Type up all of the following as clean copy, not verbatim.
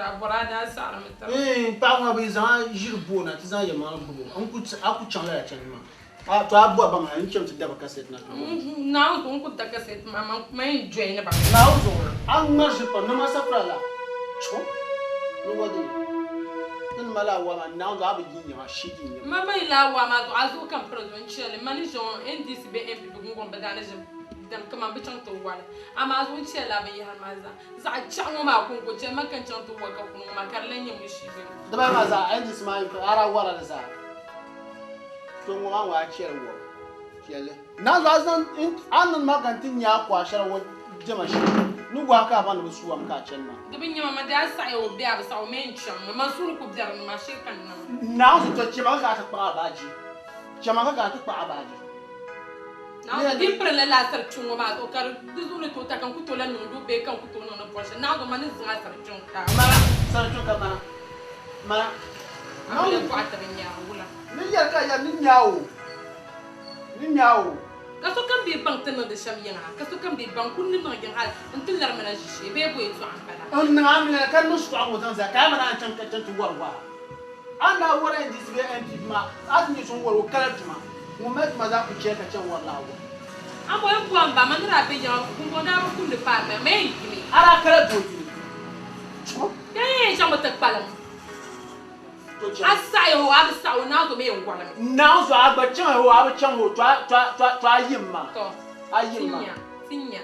tiri a bɔri a daa saɣirimi tiri. Iin, paɣa ŋɔ bɛ yi zaŋ a ʒiri booi na ti zaŋ yɛlimaŋli gbubi o, n ku a ku chaŋ lala chandi maa. A to a bɔri ba maa, n cham ti da ba kasɛt na ti bɔri. Naawuni zuɣu n ku da kasɛt maa, man yɛn joini ba. Naawuni zuɣu, a ŋmari ʒiri pam, ni masafura la, chuɣu ni wa dini. Ti ni mali a waa maa, Naawuni zuɣu a bi yi n-nyɛ ma, shee yi n-nyɛ ma. Ma mi lala waa maa zuɣu, a zuɣu ka m piri zuɣu n-chɛ li. Ma ni ʒe ŋɔ NDC bee NPP Gungɔŋ bɛ daa ni ʒe dam kaman bɛ chaŋ ti wali. Amaa a zuɣu n-chɛ lala binyɛhiri maa zaa. Zaɣ chɛɣu ŋɔ maa kɔŋko chɛ ma ka n chaŋ ti wa ka kuni ŋɔ maa ka di lan nyɛ mushiiba. Dibaa maa zaa NDC maa NPP a daa warila di zaa. To ŋɔ maa ŋɔ a chɛli wɔbu chɛli. Naanzu a zaŋ a niŋ ma ka n ti nya a kɔha shɛli wɔ diɛma shee ni wahi ka a baŋ ni bɛ su a mi ka a chani maa. Di bi nya ma, ma daa saɣiya o bee a bi saɣi o mi n chaŋ mi, man suhuri ku biɛri ni maa shee ka n niŋ. Naanzu to chɛma ka ka a ti kpaɣi a baaji, chɛma ka ka a ti kpaɣi a baaji. Naanzu di piri la laa sari kpiŋ ŋɔ maa zuɣu ka di zuɣu ni tooi ta ka n ku tooi lahi niŋdi o bee ka n ku tooi niŋdi bɔri shɛli. Naanzu ma ni zaŋ a sari kpiŋ ka. Mana, sari kpiŋ ka mana, mana. A mi lahi bɔɣi ti bi nya wula. Ni yɛli ka yɛli ni nya o, ni nya o. Ka sokam dii baŋ ti niŋdi shɛm yiŋa, ka sokam dii baŋ kuli ni niŋ yiŋ hal nti larimina ʒishee bee bo yɛtɔɣa m-bala. N niŋ a mini ka niŋ shitɔɣu ŋɔ zaŋ zali ka a mini a ni chaŋ ka chaŋ ti wari waa. A ni daa wari NDC bee NPP maa, a ti nya so ŋun wari o kala tuma, ŋun mali tuma zaa ku chɛ ka chaŋ wari lala waa. Amaa o yɛn bɔhim ba, Man ni daa be yiŋa, Gungɔŋ daa bi kundi paai ma, ma yɛn yimi. A daa kala doo yuli. Chuɣu. Ka yɛn chaŋmi ti kpalim. A saɣi o, a bi saɣi o, Naawuni mi yɛn gɔrimi. Naawuni a gba chaŋ o, a bi chaŋ o, to a yim ma, a yim ma. Tɔ, ti nya, ti nya.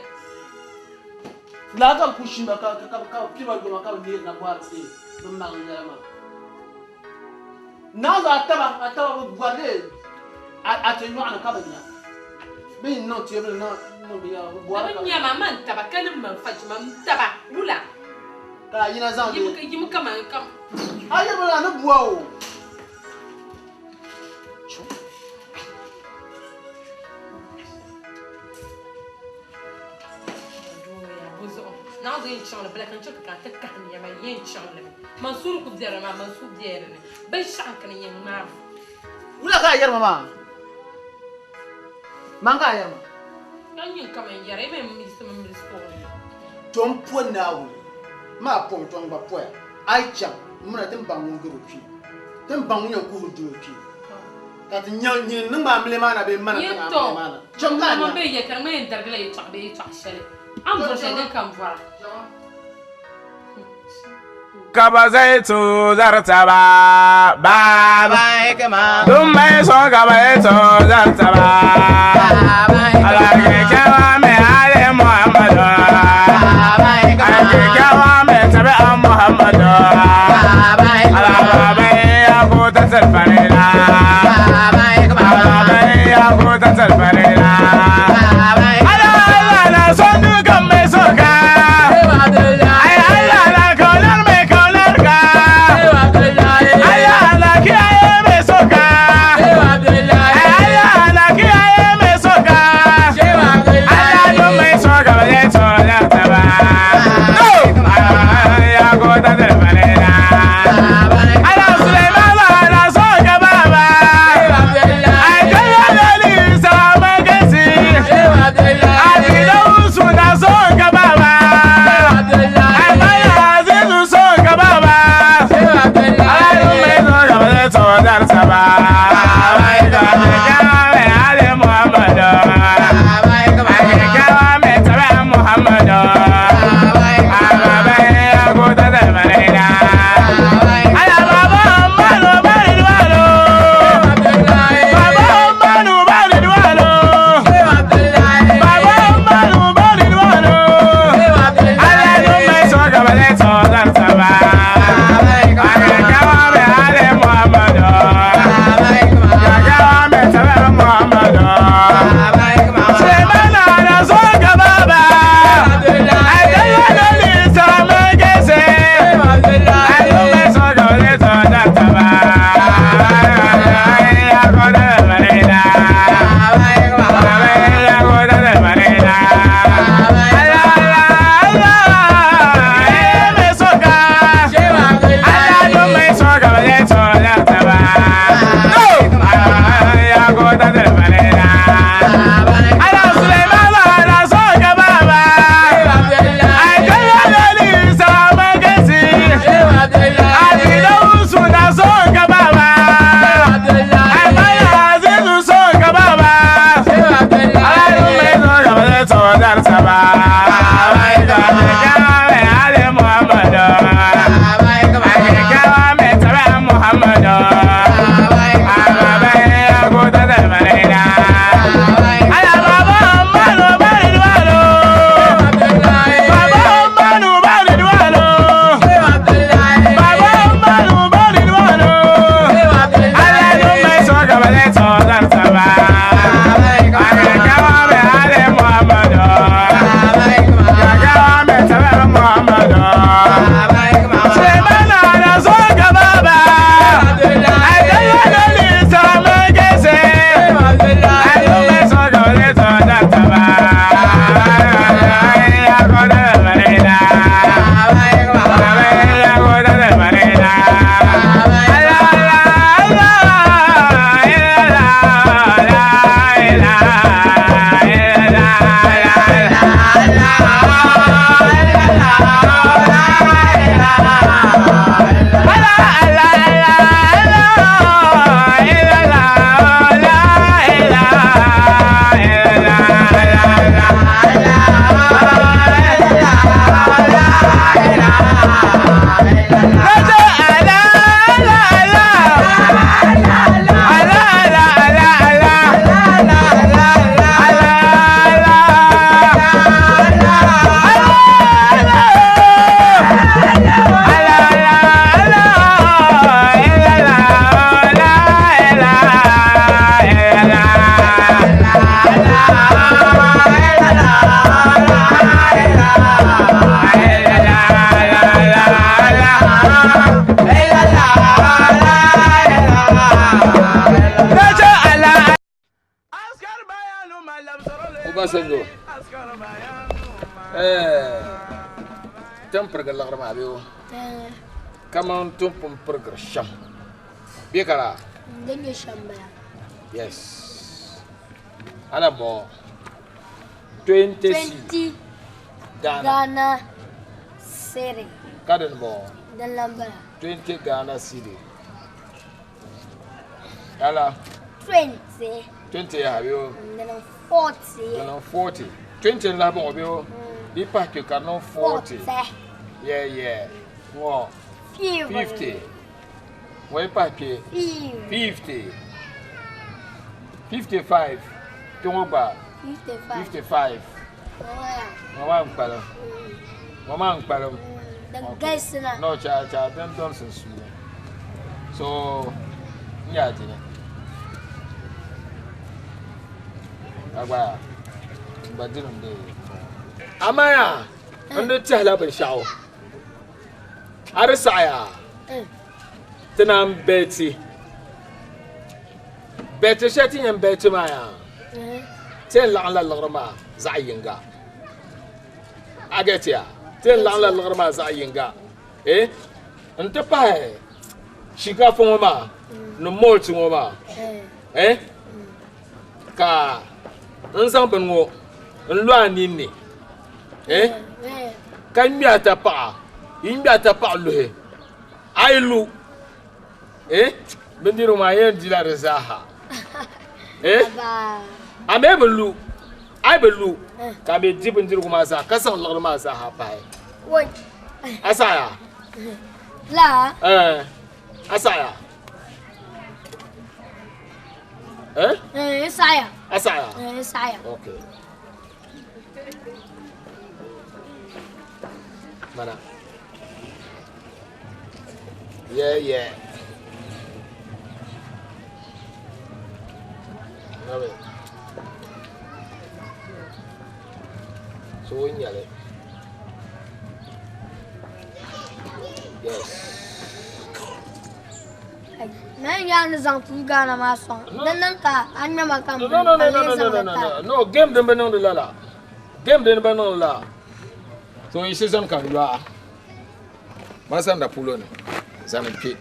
Lala ka bɛ kul shini ba ka bɛ piri ba yoma ka bɛ neerina bɔhiri bɛ bɛ maŋ yɛla maa. Naawuni a taba, a taba bɛ bɔri li a ti nyɔɣu ni ka bɛ nya. Bɛ yi niŋ teebuli niŋ binyɛra bɛ bɔri ka. Bɛ nya ma, man taba ka ni man fachi ma, n taba, wula? Ka a yina zaŋ li. Yimi kaman kam. A yirimi la ni bua o. Naawuni yɛn chaŋ li bila ka n chɛ ka ti kahi nɛma yɛn chaŋ li mi. Mansuur ku bɛri maa, Mansuur bɛla di ni. Binshɛɣu n-kani yɛn ŋmaai mi. Wula ka a yɛri ma maa? Man ka a yɛri ma? Ka nyin ka man yɛra, yi mi m-miɣisimi m milisi o ni. To m po Naawuni maa pom, to n gba poya. A yi chaŋ, m mini a ti ni baŋ ŋun gari o kpee, ti ni baŋ ŋun yɛn kuhiri doli o kpee, ka ti nya nyini niŋ ma amiliya maa na bee m mana niŋ amiliya maa na. Cham ka a nya. Man bee yɛli ka di ŋmani yɛn darigila yɛtɔɣa bee yɛtɔɣa shɛli a ni bɔri shɛli din ka m bɔra. Ka ba zai tu zari taba baba dun mai son ka ba to zari taba ala ke kyawa me ale Muhammadu ala ke kyawa me tabi an Muhammadu ala baba ya ko ta talfarila baba ya ko ta talfarila ala Allah na son dukan mai soka Ai Allah na kaunar mai kaunar ka. Allah na kiyaye mai soka. Ai Allah na kiyaye mai soka. Allah don mai soka ba zai tsorata ba. Ya ko Ala ala ala. Ala ala ala ala. Ala ala. Obasanjo eh tin pirigi liɣiri maa bee o kaman tin pun pirigiri shɛm bee ka daa Din nyɛ shɛm bala. Yes ala bɔŋɔ 20 20 Ghana Ghana cedi. Ka dini bɔŋɔ Din lan bala. 20 Ghana cedi ala 20 20 yaha bee o din niŋ 40. Di niŋ 40 20 n lahi bɔŋɔ bee o di pahi kpe ka di niŋ 40 40. Yeah yeah ŋɔ 50. 50 ŋɔ yi pahi kpe 50. 50 55 kpe ŋɔ gba 55. 55 Ŋɔ ya. Ŋɔ maa n kpalim ŋɔ maa n kpalim. Din galisi na. No cha cha din dɔn sunsuuni so n nya dini a gba n gba dini n bee amaa yaa n di tɛhila binshaɣu a di saɣaya ti naan bɛti bɛti shɛli ti yɛn bɛti maa yaa ti yɛn laɣimla liɣiri maa zaɣ yinga a gɛtiya ti yɛn laɣimla liɣiri maa zaɣ yinga eh n ti pahi shinkafa ŋɔ maa ni malt ŋɔ maa eh ka n zaŋ bini ŋɔ n lo a ninni eh ka ŋmɛ a tapaɣa yi ŋmɛ a tapaɣa luhi a yi lu eh bindirigu maa yɛn dila di zaaha eh a mi bi lu a yi bi lu ka a mi di bindirigu maa zaa ka zaŋ liɣiri maa zaaha pahi a saɣaya La. Eh a saɣaya eh Eh saɣaya. A saɣaya. Eh saɣaya. Okay mana. Yeah, yeah. Love it. So n nyɛli. Yes. Na nya ni zaŋ tu Ghana maa sɔŋ. Din niŋ ka a ŋmɛma ka No, no, no, no, no, no, no, no, no, no. Game din bi niŋdi lala. Game din bi niŋdi lala. So yi season ka n yɔa. Ma sanda pulo ni zani kpe.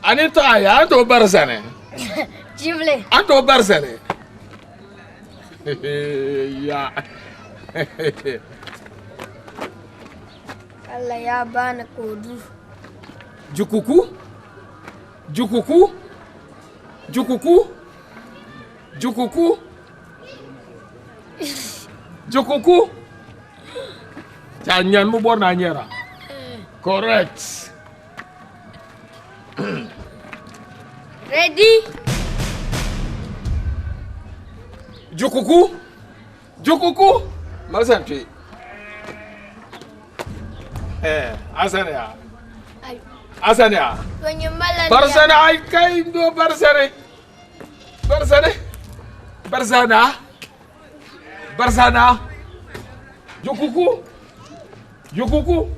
A ni taɣa ya, a ni tooi bari zani. Jibli. A ni tooi bari zani. Ya. Allah ya bani kodu. Jukuku. Jukuku. Jukuku. Jukuku. Jukuku. Ta nyan mu bor na nyera. Correct. Ready? Jukuku. Jukuku. Malsan twe. Eh, asane ya. Asane ya. Barsane ai kai do barsane. Barsane. Barsana. Barsana. Jukuku. Jukuku.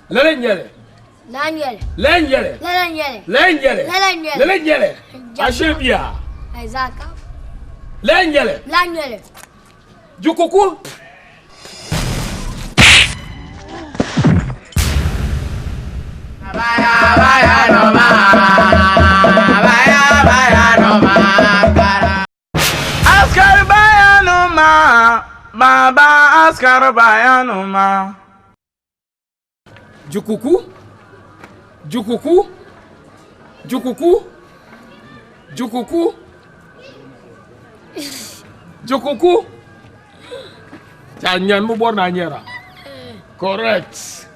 Lala nyɛli. Lan nyɛli. Lan nyɛli. Lala nyɛli. Lan nyɛli. Lala nyɛli. Lala nyɛli. Ashe biya. Ai zaka. Lan nyɛli. Lan nyɛli. Jukuku. Askar bayanu ma, baba askar bayanu ma. Jukuku, jukuku, jukuku, jukuku, jukuku. Ta nyan mu bor na nyera. Correct.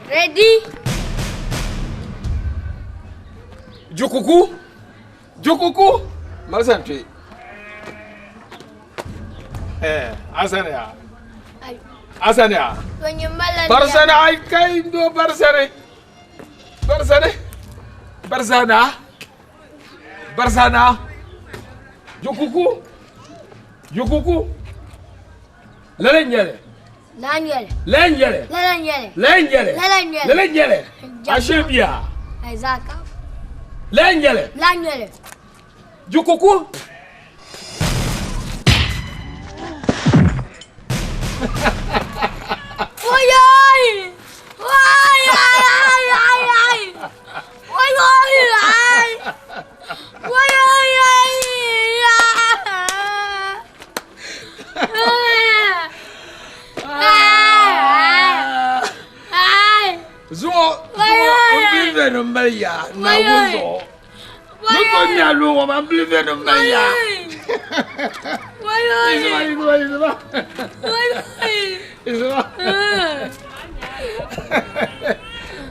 Ready? Jukuku. Jukuku. Mali sani kpe. Eh, asani ya. Asani ya. Barsani ai kai ndo barsani. Barsani. Barsana. Barsana. Jukuku. Jukuku. Lala n-nyɛli. Lala n-nyɛli. Lala n-nyɛli. Lala n-nyɛli. Lala n-nyɛli. Lala n-nyɛli. Lala n-nyɛli. Ashili bia. Isaac. Lala n-nyɛli. Lala n-nyɛli. Jukuku. Oyoy! Oy ay ay ay ay! Oy oy ay! Oy oy ay! Zuŋɔ zuŋɔ n bili vɛ ni mali yaa Naawuni zuɣu ni ko nya luŋɔ maa n bili vɛ ni mali yaa Izuma izuma izuma izuma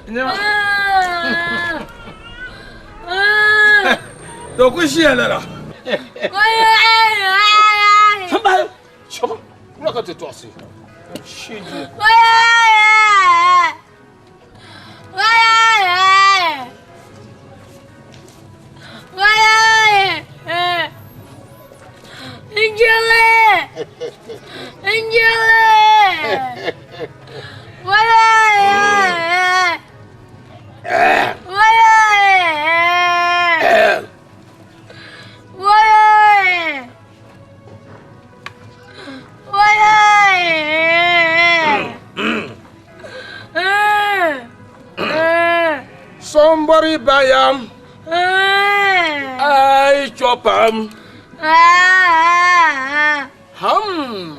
nyama to ku shiya lala Chama, kula ka ti tɔɣisi. Shiji. Somebody buy am. I chop am. Hum.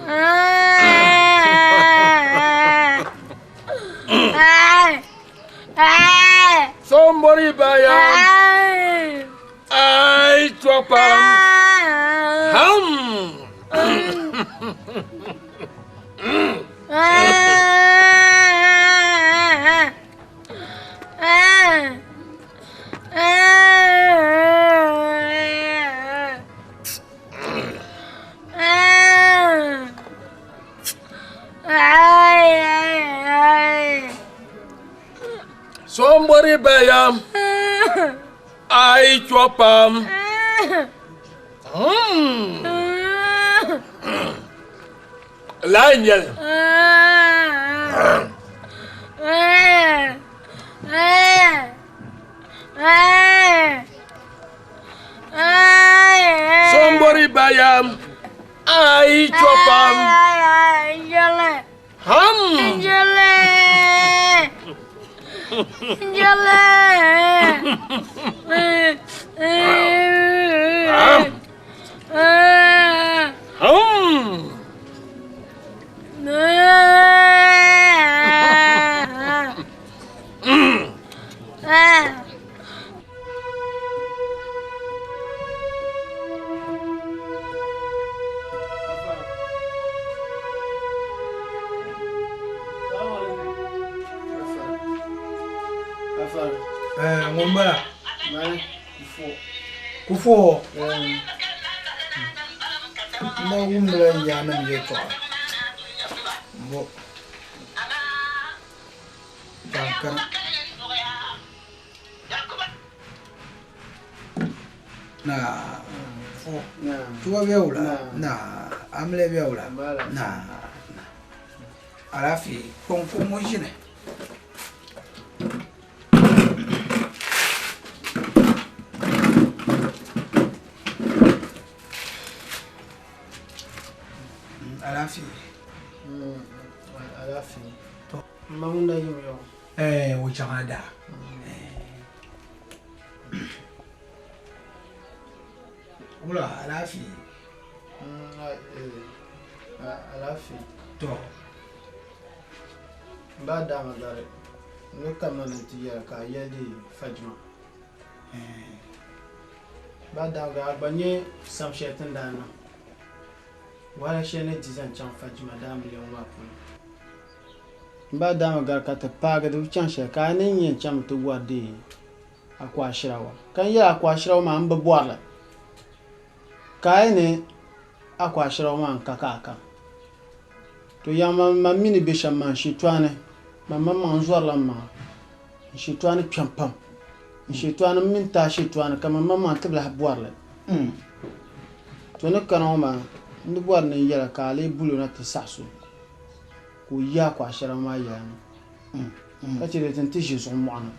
Somebody buy am. I chop am. Hum. Somebody buy am. I chop am. Mm. Laa n-nyɛli. Somebody buy am. I chop am. Hum. Hum. Ŋun bala Kufuor n daa wumdila n yaannim yɛtɔɣa m-bɔ ka n kana. Naa Tuba be wula naa Amiliya be wula naa Alaafee kpaŋ kuɣu ŋɔ ʒini. Alaafee. Alaafee. M ma ŋun daa yim yɔ. Eh, o chaŋ a daa. Wula alaafee. Alaafee. To. M ba daama gari n ni kamina ni ti yɛli ka a yɛli di fajima. Ba daama gari a gba nyɛ sam shɛli ti ni daa niŋ wahala shɛli ni di zaŋ chaŋ fajima daa miliya ŋɔ maa puuni. M ba daama gari ka ti paagi di bi chaŋ shɛli ka a ni yɛn chaŋmi ti wari deei Akwashirawa. Ka n yɛli Akwashirawa maa m bi bɔri li. Ka a yi ni Akwashirawa maa n ka ka a kam. To yaŋ man man mi ni be shɛm maa n shitɔɣu ni, man maŋmaŋ n zɔrila m maŋa. N shitɔɣu ni kpɛm pam. N shitɔɣu ni m mini taa shitɔɣu ni ka man maŋmaŋ ti bi lahi bɔri li. To ni kana ŋɔ maa n di bɔri ni n yɛla ka a lee bol o na ti saɣis o ka o yi Akwashirawa maa yɛla ni ka chɛ di ti n-ti ʒi zuɣu mɔɣu ni.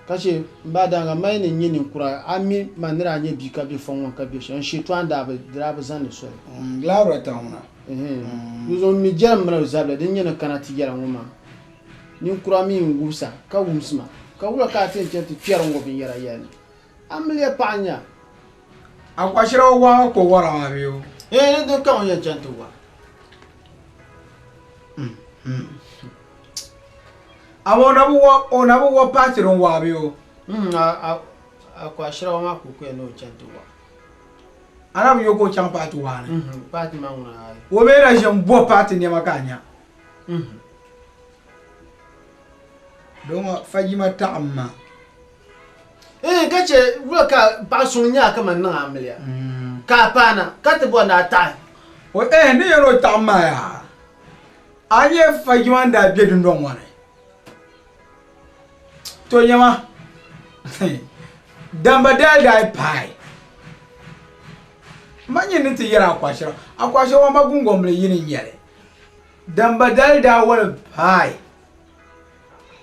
Ka chɛ m ba daaŋa mali ni n nyɛ ninkura, a mi man ni daa nyɛ bia ka be fɔŋ ŋɔ ni ka be shɛm, n shitɔɣu ni daa bi, di daa bi zani soli. Laura ŋuna. Ɛhɛn. Dinzuɣu m mi jɛlim mini o zabili din nyɛ ni kana ti yɛla ŋɔ maa. Ninkura mi n-wumsa ka wumsi ma, ka wula ka a ti yɛn chani ti kpɛri n-ŋɔ binyɛra yɛli ni a miliya paɣa n-nya? A kwashira o waa ka o wara maa bee o? Ɛɛn, ni din ka ŋun yɛn chani ti wa. Amaa o na bi wa, o na bi wa paati din waa bee o? A a kwashira maa ka o ku yɛn ni o chani ti wa. A na bi yo ka o chaŋ paati waa ni? Paati maa ŋuna ayi. O mi na ʒe m-bo paati nɛma ka a nya. Doo ŋɔ fajima taɣim ma. Ee, ka chɛ wula ka paɣ suŋ nya a kaman niŋ amiliya, ka a paana, ka ti bɔri ni a taɣi. O ee, ni yɛn o taɣim maa yaa, a nya fajima ni daa be dundɔŋ ŋɔ ni. To nyama, damba daa daa yi paai, ma nyini ni ti yɛri Akwashira, Akwashira ŋɔ ma guŋgombil yini n-nyɛ li. Damba dali daa wali paai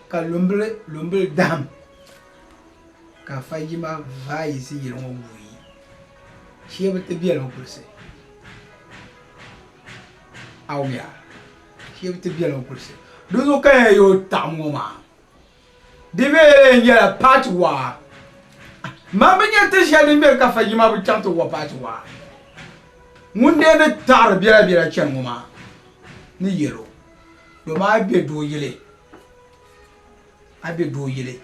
ka lumbili lumbili dahim ka fajima vaai yiɣisi yili ŋɔ guui shee bi ti biɛlimi kulisi awuya shee bi ti biɛlimi kulisi di zuɣu ka yɛn yo taɣim ŋɔ maa di mi yɛn nyɛla paati waa man bi nyɛ ti shɛli din beni ka fajima bi chaŋ ti wa paati waa ŋun dee ni taɣiri biɛla biɛla chani ŋɔ maa ni yɛl o domi a be doo yili a be doo yili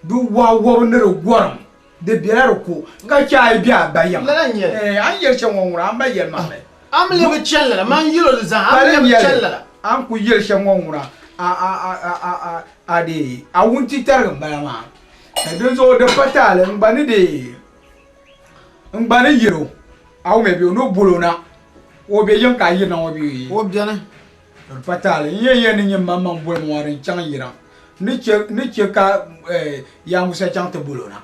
di waa wɔbu ni di gɔrim di bela di ko ka chɛ a yi be a ba yiŋa Lala n-nyɛ li. A ni yɛli shɛm ŋɔ ŋuna a ni ba yɛlimaŋli A mi lee bi chani lala, man yɛl o li zaa, a mi lee bi chani lala. A ni kuli yɛli shɛm ŋɔ ŋuna a a a a a a a dee a wuntitariga m-bala maa. Dinzuɣu di pa taali n gba ni dee n gba ni yɛl o a wumya bee ni o bol o na o be yiŋ ka a yirina ŋɔ bee? O beni. Di pa taali n yɛn yɛli ni nyini maŋmaŋ boli ma ŋɔ din chaŋ yiriŋ ni chɛ ka Yaa Musa chaŋ ti bol o na.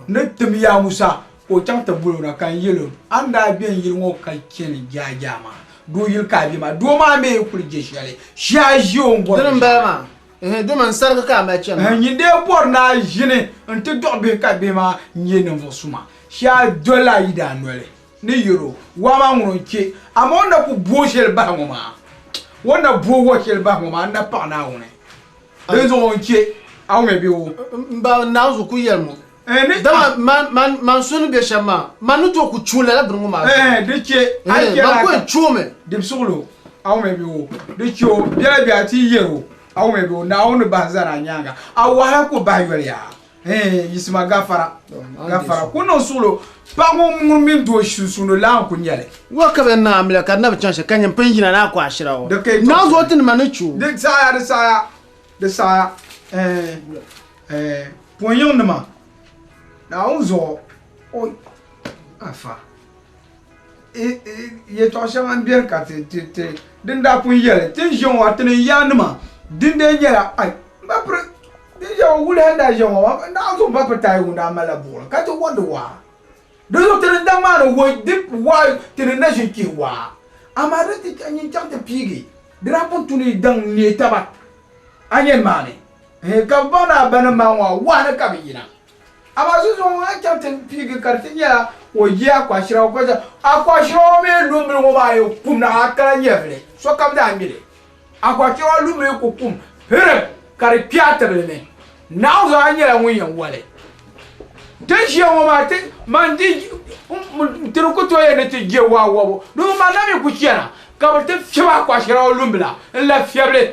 N ni tim Yaa Musa ka o chaŋ ti bol o na ka n yɛl o, A ni daa be n yili ŋɔ ka chani jaajaa maa, doo yili ka a be maa, doo maa mi yi kuli je shɛli, shee a ʒi o n-bɔri Dini m-bala maa? Ɛhɛn, dama n sarigi ka a mali chani maa. Nyin dee bɔri ni a ʒini nti dɔɣi bihi ka bihi maa nyɛ ninvuɣ suma, shee a dolila a yidaan noli ni yɛl o, Waa maa ŋuni n-chɛ, amaa o ni na kul booi shɛli bahi ŋɔ maa, o ni na booi wa shɛli bahi ŋɔ maa, n na paɣi Naawuni. Dinzuɣu n-chɛ a wumya bɛ o. M ba Naawuni ku yɛli ŋɔ, dama man so ni be shɛm maa, man ni tooi ku chuui lala bini ŋɔ maa zuɣu. Di chɛ a yi chɛ Man ku yɛn chuui mi. Dibisuɣulo, a wumya bɛ o. Di chɛ o biɛla biɛla ti yi yɛl o, a wumya bɛ o. Naawuni ni bahi zani a nyaaŋa, a wahala ku bahi yoli yaa. Yisima gafara, gafara ku niŋ suɣulo paɣa ŋɔ ŋun mini doo sunsuuni laa n-ku nyɛ li. Wa ka bɛ niŋ amiliya ka di na bi chaŋ shɛli ka nyini pun yina ni a ku ashira o. Naawuni zuɣu ti nima ni chu o. Di saɣiya, di saɣiya, di saɣiya, pun yiŋ nima Naawuni zuɣu o afa yɛtɔɣ shɛŋa m-beni ka ti ti ti din daa pun yɛli ti ni ʒiya ŋɔ maa ti ni yaanima dindee nyɛla ai m ba piri din ʒiya ŋɔ wuliha n-daa ʒiya ŋɔ maa Naawuni zuɣu m ba piri taai ŋun daa malila buɣili ka ti wari di waa di zuɣu ti ni daŋ maa ni wo di waa ti ni na ʒin kpihi waa amaa di ti nyin chaŋ ti piigi di daa pun tu ni yi daŋ n-neei taba a nyɛ maani ka bɛ baŋ ni a banim maa ŋɔ a wahi ni ka bɛ yina. Amaa zuzuŋ ŋɔ a chaŋ ti piigi ka di ti nyɛla o yi Akwashirawa ka chaŋ Akwashirawa mi lumbili ŋɔ maa yi kum na a kala nyɛvili sokam daa mi li. Akwashirawa lumbili ku kum pirim ka di kpe a tibili ni. Naawuni zuɣu a nyɛla ŋun yɛn wali. Ti ni ʒiya ŋɔ maa ti man di ti di ku tooi yɛli ni ti je waa wabu di zuɣu man na mi ku chana ka bɛ ti fiɛbi Akwashirawa lumbila n-lahi fiɛbi li.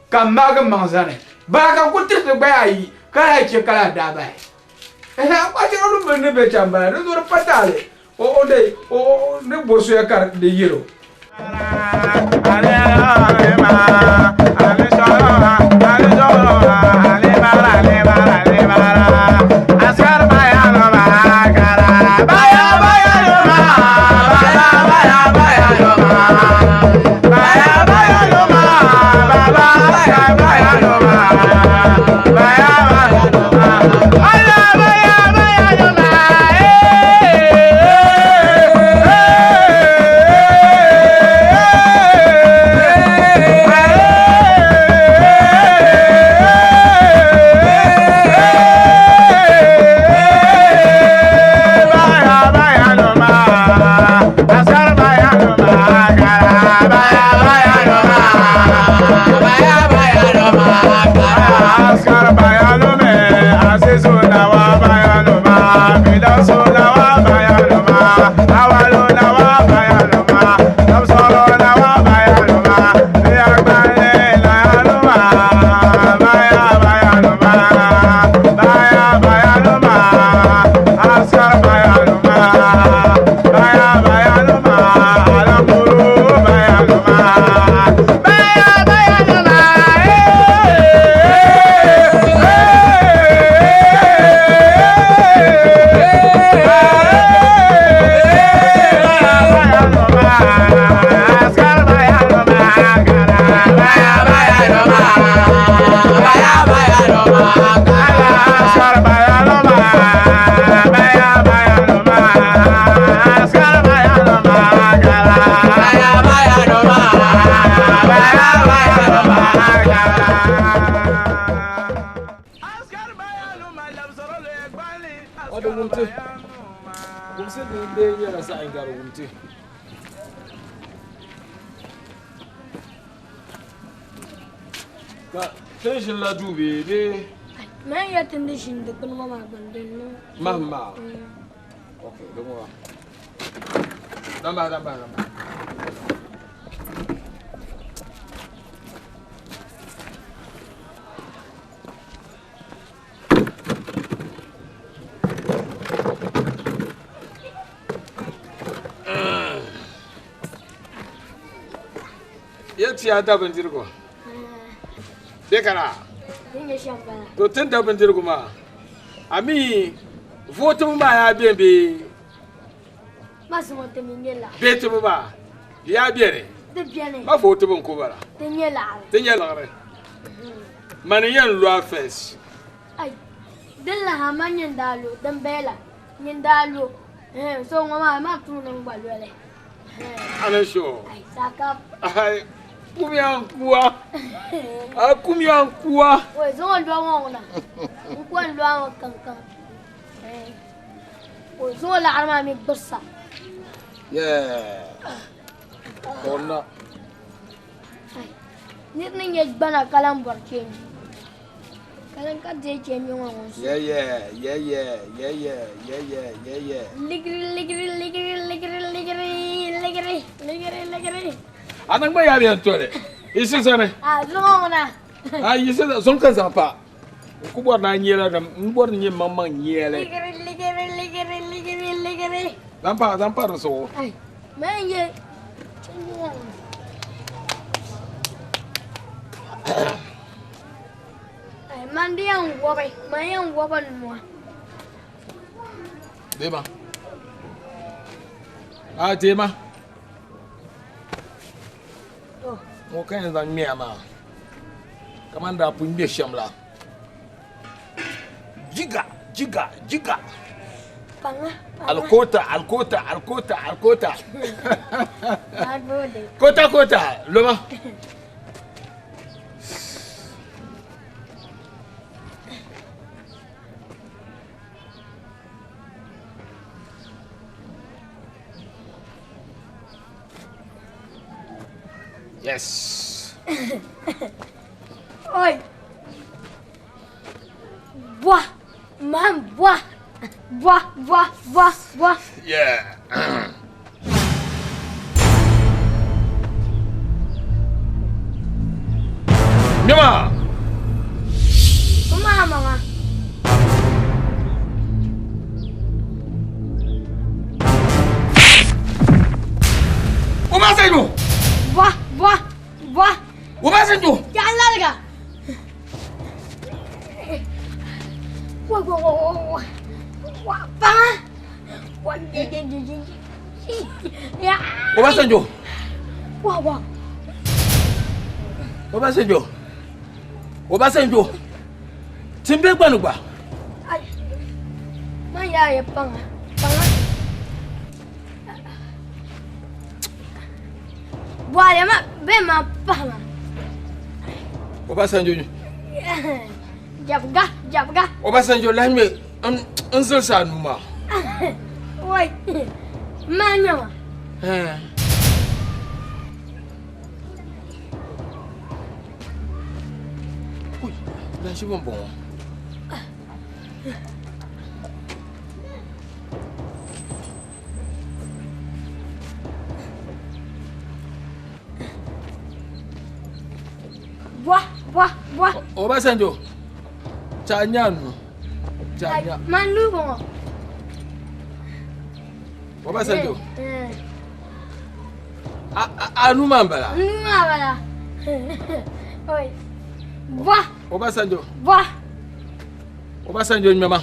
Ka m maagi m maŋ zani bala ka n ku tiriti gbaya ayi ka lahi chɛ ka lahi daa bahi. Ɛhɛ, a kpahi chɛ o ni bini ni be cham bala, di zuɣu di pa taali o o de o ni bo soya ka di yɛl o. Ti. Ka ti ni ʒini la duu bee bee? Man ya ti ni ʒini dikpuni ŋɔ maa gbuni din niŋ. Mahim maa? Ok, di ŋɔ. Damba, damba, damba. Ya ti a da bindirigu bɛ kana to tin da bindirigu maa a mi vootibu maa yaa beni bee bee tibu maa di yaa beni ma vootibu n ku bala ti nyɛ liɣiri mani yɛn lu a fɛs din laha ma nyin daa lu din bala nyin daa lu so ŋɔ maa ma tuuni n gba loli Ana sure. Ai saka. Ai kumia nkuwa. A kumia nkuwa. Wai zo ndo ŋɔ na. N ko ndo ŋɔ kan kan. O zo la arma mi gbasa. Yeah. Konna. Nir ni nyɛ gbana kalan bɔri change. Kalan ka deei change ŋɔ ŋun Yeah yeah yeah yeah yeah yeah yeah yeah yeah yeah. Ligiri ligiri ligiri ligiri ligiri ligiri ligiri ligiri. A niŋ gba yaa bɛn toli. Yi si sani. A zuŋɔ ŋuna. A yi si zuŋ ka zaŋ pa. N ku bɔri ni a nyɛla din n bɔri ni nyɛ maŋmaŋ nyɛli. Ligiri ligiri ligiri ligiri ligiri. Zaŋ pa zaŋ pa di zuɣu. Ai man yɛ change ŋɔ ŋuna. Ai man di yɛn wɔbi man yɛn wɔbi nua. Deema. A deema. Ŋɔ ka yɛn zaŋ ŋmɛya maa kamani daa pun ŋmɛ shɛm la. Jiga jiga jiga. Paŋa. Alkota alkota alkota alkota. Kota kota loma. Yes. Oi. Boa. Man, boa. Boa, boa, boa, boa. Yeah. Nyama. Mama, mama. Obasanjo. Boa, boa, boa. Obasanjo. Ya larga. Wa wa wa wa wa. Wa pa. Wa ye ye ye ye. Ya. Obasanjo. Wa wa. Obasanjo. Obasanjo. Timbe gbanugba. Ai. Ma ya ye panga. Panga. Bwale ma be ma panga. Obasanjo. Jabga, jabga. Obasanjo lahi n zilisi a nuu maa. Wai. Ma nyama. Ui, lahi bin bɔŋɔ. Boa, boa, boa. Obasanjo. Cha nya nu. Cha nya. Ma nu bɔŋɔ. Obasanjo. A nu maa n bala. Nu maa bala. Oi. Boa. Obasanjo. Boa. Obasanjo ŋmɛma.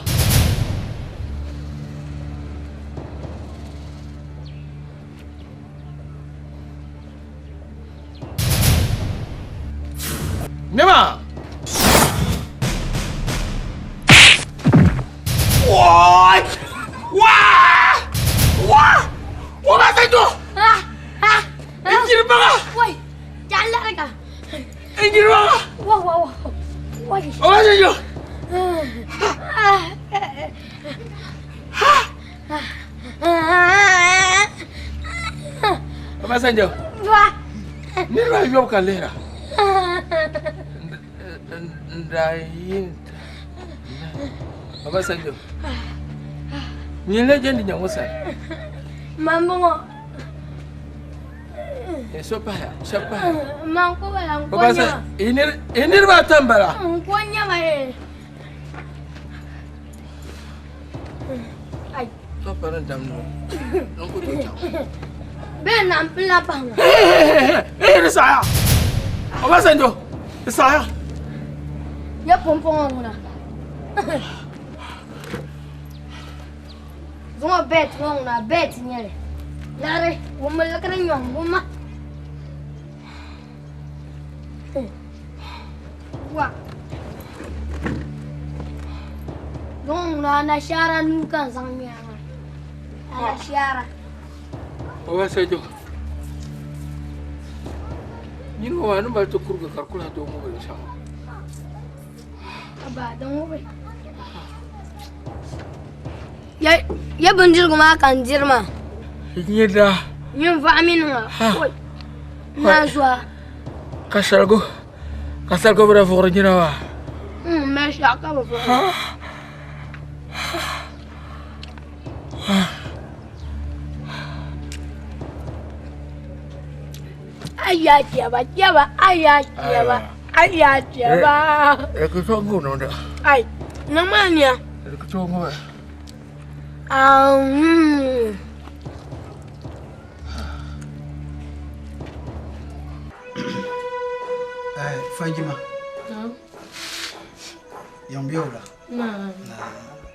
Ŋmɛma. Wai! Waa! Waa! Obasanjo! Ah! Ah! N jiribaga! Wai! Ja larga. N jiribaga! Wa wa wa. Wai. Obasanjo! Ah! Ah! Obasanjo. Niriba ayobu ka lihira. N daa yi Obasanjo. Nyini la jɛndi nya ŋɔ sani. Man bɔŋɔ. So pahaya, shɛba pahaya. Man ko bala n ko nyama. Yi niriba ata m-bala. N ko nyama ye. Ai. To pa ni dam noo. N ku tooi chaŋ. Bee na m pili la pahi ŋɔ. Ee di saɣaya. Obasanjo, di saɣaya. Ya pumpɔŋɔ ŋuna. Zuŋɔ bet ŋɔ ŋuna bet nyɛli. Liɣiri wummi liɣiri nyɔŋ wumma. Wa. Zuŋɔ ŋuna anashaara nuu ka n zaŋ ŋmɛra maa. Anashaara. Obasanjo. Nyini ŋɔ maa ni mali ti kuriga ka di ku lahi tooi ŋubi li shɛm. Aba din ŋubi. Ya bindirigu maa ka n diri maa. Nyɛ daa. Nyin vaɣa mi niŋa. Naan zuwa. Ka sarigu ka sarigu bi daa vuɣiri nyina maa. Mali shɛɣu ka bi vuɣiri. Aya chɛba chɛba aya chɛba aya chɛba. Di ku tooi ŋubi niŋda. Ai niŋ maa niya. Di ku tooi ŋubi. Fajima. Yan bɛ wula? Naam.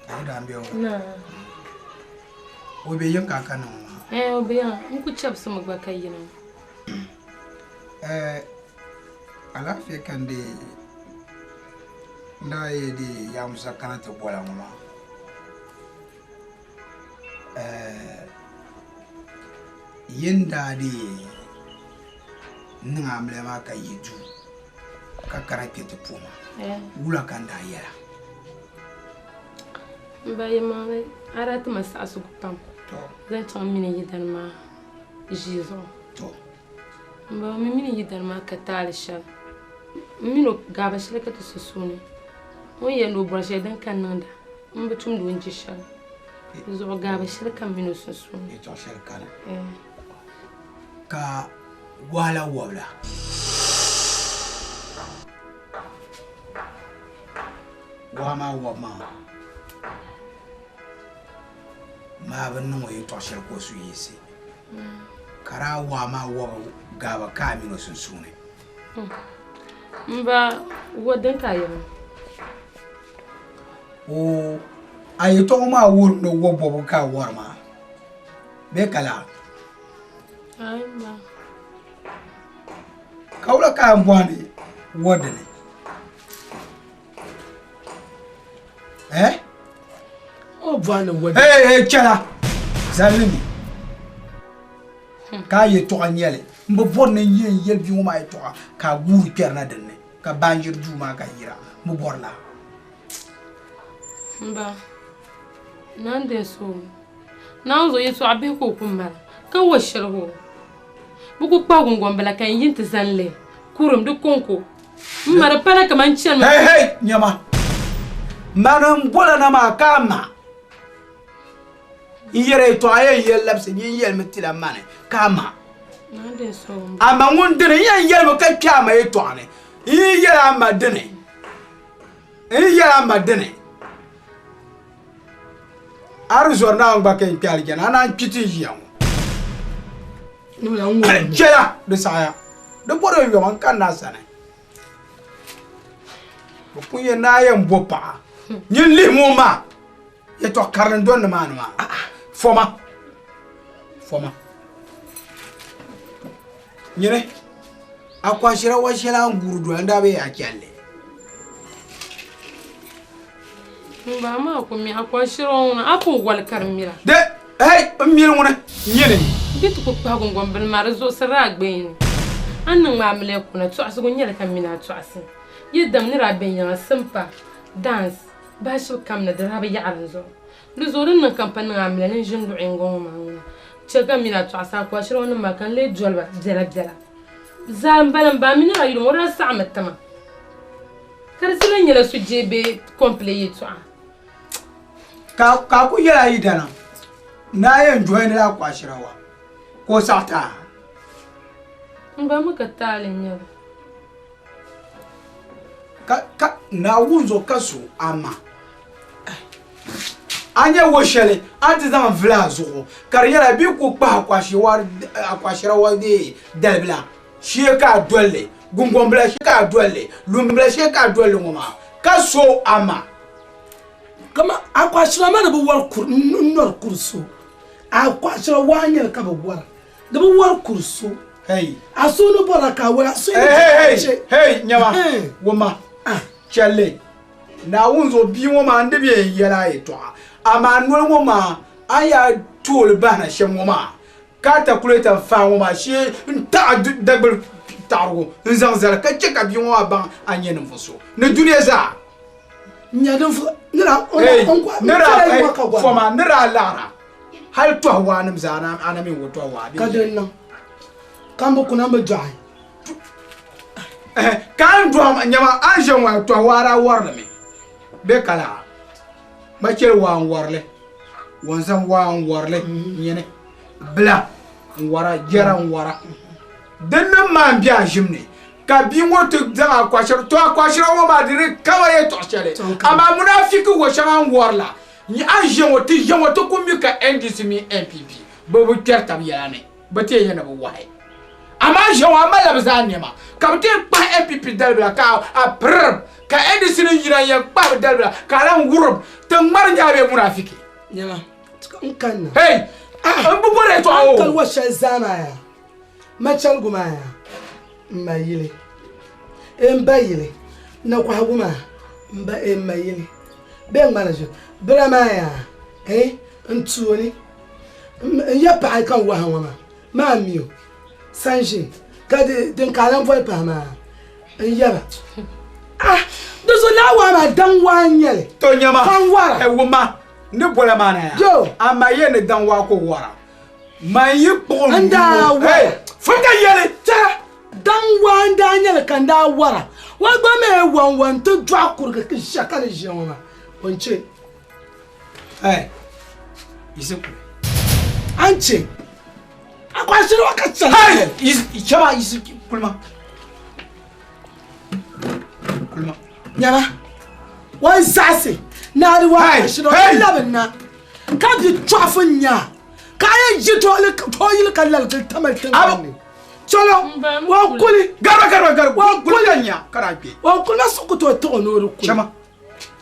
A yi daa bɛ wula? Naam. O be yiŋ ka a kanna ŋɔ maa? Ɛɛ o be yiŋa. N ku chɛbisimi gba ka yina. Ɛɛ alaafee ka n dee n daa yi dee Ya Musa kana ti bɔla ŋɔ maa. Ɛɛ yin daa dee niŋ amiliya maa ka yi duu ka kana kpe ti puhi ma. Wula ka n daa yɛla? M ba yɛlimaŋli, a daa ti ma saɣisigu pam zaŋ chaŋ m mini yidana maa ʒii zuɣu. M ba m mini yidana maa ka taali shɛli. M mini o gaaba shɛli ka ti sunsuuni. O ni yɛli ni o bɔri shɛli din ka niŋda, m bi tumdi o ni je shɛli. Di zuɣu gaaba shɛli ka m mini o sunsuuni. Yɛtɔɣ shɛli kani ka wahala wɔbila. Wahu maa wɔbu maa maa bi niŋ o yɛltɔɣa shɛli ka o suhu yiɣisi ka daa wahu maa wɔbu gaaba ka a mini o sunsuuni. M ba, wa din ka a yɛli ma? Oo, a yɛltɔɣa maa wuhirimi ni wɔ bɔbigu ka a wɔri maa bee ka laa? Aai m ba. Ka wula ka a yɛn bɔhi ni wɔ dini? Eh? O bɔhi ni wɔ Hey, hey, chɛla zalli mi ka a yɛltɔɣa nyɛli n bi bɔri ni n yɛn yɛli bia ŋɔ maa yɛltɔɣa ka a guuri kpɛrina dinni ka baanjiri duu maa ka yira n bi bɔri laa. M ba, naa n-dɛn so Naawuni zuɣu yɛltɔɣa bihi ka o ku mali ka wa shirigi o. Bɛ ku kpahi guŋgombil ka n yi nti zani li kurim di kɔŋko. M ma di pala kaman chanimi. Hey, hey, nyama. Mani m-bola na maa ka a ma. N yɛri yɛtɔɣa yɛn yɛli labisi nyin yɛlimi tila mani ka a ma. A ma ŋun dini n yɛn yɛlimi ka kpe a ma yɛtɔɣa ni. N yi yɛli a ma dini, n yi yɛli a ma dini, a di zɔri Naawuni gba ka yɛn kpe alijana, a naan kpi ti ʒiya ŋɔ. Chɛla di saɣaya di bɔri o yɔma n kanna a sani. Bɛ pun yɛn naa yɛn bo paɣa nyin lihim o maa yɛtɔɣ karili n doli nimaani maa foma foma nyini a kɔhishira wa shɛli a ni guuri dola n daa bi yɛn a chɛli li. M ba maa ku mi a kɔhishira ŋuna a pun wali ka di mira. De hey n mili ŋuni nyini. Di ti ku kpahi guŋgombil maa di zuɣusirila a gbeen ni. A ni niŋ maa amiliya kuna tɔɣisigu n-nyɛli ka m mini a tɔɣisi. Yi dam ni daa be yiŋa simpa, dance, bahi shɛb kam ni di daa bi yaɣi di zuɣu. Di zuɣu din niŋ ka m pa niŋ amiliya ni n ʒini luɣ yinga ŋɔ maa ŋuna. Chɛ ka m mini a tɔɣisi a kɔshiriŋnim maa ka n lee doli ba biɛlabiɛla. Zaa m-bala m ba, a mi nira yuli ŋɔ, o daa saɣimi ti ma. Ka di ti lan nyɛla sujee bee kɔmpile yɛtɔɣa. Ka a ku yɛl a yidana ni a yɛn joinila a kɔshirawa ka o saɣi ti a? M ba mi ka taali n-nyɛ li. Ka ka Naawuni zuɣu ka so a ma. A nya wo shɛli a ni ti zaŋ vili a zuɣu ka di nyɛla bɛ ku kpahi akwashirawa dalibila shee ka a doli li, guŋgombil shee ka a doli li, lumbila shee ka a doli li ŋɔ maa ka so a ma. Kaman akwashira maa ni bi wari kuri n-nɔri kuri so, akwashira waa n-nyɛ li ka bɛ wara. Di bi wari kuri so. Hey. A so ni bɔra ka a wari a so ni hey, hey, hey, nyama, wumma, chɛli. Naawuni zuɣu bia ŋɔ maa n-di bɛ yɛn yɛl a yɛtɔɣa, amaa noli ŋɔ maa a ni yaa tooi li bahina shɛm ŋɔ maa, ka a takulɛta n-faai ŋɔ maa shee n-taɣi dagbuli taɣirigu n-zaŋ zali, ka chɛ ka bia ŋɔ maa baŋ a ni nyɛ ninvuɣ so ni dunia zaa. Foma, ni daa laɣira hal tɔhi waanim zaa a na mi n-wo tɔhi waa bee? Ka din niŋ ka m bi kuna m bi dɔɣi. Ka a ni dɔɣi ma, nyama a ni ʒe ŋɔ tɔhi waa daa wari li mi bee ka laa? Ma chɛli waa n-wari li, wɔnzam waa n-wari li nyini, bila n-wara, jɛra n-wara. Din niŋ maa m-be a ʒim ni ka bia ŋɔ ti zaŋ akwashira, to akwashira ŋɔ maa di di kama yɛtɔɣ shɛli, amaa munafiki wɔ shɛŋa n-wari la, a ni ʒe ŋɔ, ti ʒe ŋɔ ti ku mi ka NDC mini NPP bɛ bi kpɛri tab yɛla ni. Bɛ ti yɛn nya ni bɛ wahi. Amaa ʒe ŋɔ a malila bɛ zaa nɛma ka bɛ ti yɛn kpahi NPP dalibila ka a pirim ka NDC nim yina n-yɛn kpahi bɛ dalibila ka a lan wurim ti ŋmari nyaa bee munafiki. Nyama, n kanna. Hey! N bi bɔri yɛtɔɣa o. An kali wa shɛli zaa maa yaa, machɛligu maa yaa, m ma yili, n ba yili, nakɔhigu maa, m ba m ma yili, bee ŋmana ʒe bira maa yaa, eh, n tuuni. N ya paɣa ka n wahi ŋɔ maa, maa mi o sanʒi ka din ka a lan boli pahi maa n yaba. Ah, di zuɣu laa waa maa daŋ waa n nyɛli. To nyama, ka n wara. Ɛ wumma, n ni bola maa na ya. Yo. Amaa yɛ ni daŋ waa ka o wara. Man yi kpuɣi n daa wara. Hey, fun ka yɛli. Tɛra, daŋ waa n daa nyɛli ka n daa wara. Wa gba mi wa n wa n ti dɔɣi kurigi ʒiya ka ni ʒiya ŋɔ maa, o n chɛ. Hey, yiɣisi kuli. An che. A kwa shiri wa ka chɛ. Hey, yiɣisi chama yiɣisi kuli ma. Kuli ma. Nyama. Wan zaɣisi. Naari wa ka shiri wa labi na. Ka bi tɔɣifu nya. Ka a yɛn ʒi tɔɣili ka laligi tamali tiŋgbani ni. Chɔlɔ. Wan kuli. Garba garba garba. Wan kuli ka nya ka daa kpe. Wan kuli ma suku to tiɣi ni o di kuli. Chama.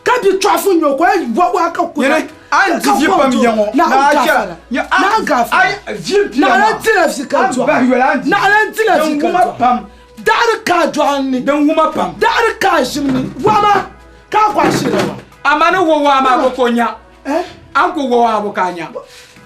Ka bi tɔɣifu nyɛ o ka o wa waa ka kuna. Yɛli a ni di vi pam ya ŋɔ na a chɛla na gafara vi bia na lan dila vi ka dɔɣi na lan dila vi ka dɔɣi daɣiri ka a dɔɣi ni din wuma pam daɣiri ka a ʒim ni wama ka a kɔhi shira wa ama ni wo waa maa ko ko nya an ku wo waa bo ka nya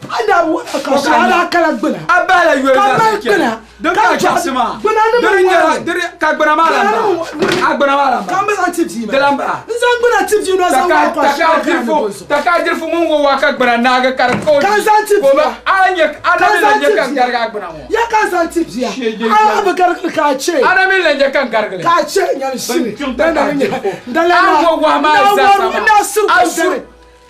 A daa bi wara ka shɛli a daa kala gbuna. A bahala yoli Ka zaa mali si chɛ. gbuna. Din Ka ka dɔɣi chaɣisi maa. gbuna ni Diri mini nyɛla wara. diri ka gbuna maa lan Gbuna ba. ni mini A gbuna maa lan ba. Ka n bi zaŋ ti bia maa. Di lan ba. N zaŋ gbuna ti bia noo zaŋ Taka waa kɔhi taka shɛli ka ni dirifu bo zuɣu. taka dirifu ŋun wo waa ka gbuna naagi ka di ka o Ka n zaŋ ti ka o bia. ba a nyɛ a Ka na n mi zaŋ lan ti nyɛ ka n bia. garigi a gbuna ŋɔ. Ya ka n zaŋ ti bia. Shee je A a bi garigili ka a chɛ. A na mi lan nyɛ ka n garigili. Ka a chɛ nyam shiri. Bin kpiŋ Dan taka na ni nyɛ. dirifu. Dan la A na. wo waa maa Na zaa war sama. na suri A kom suri dali.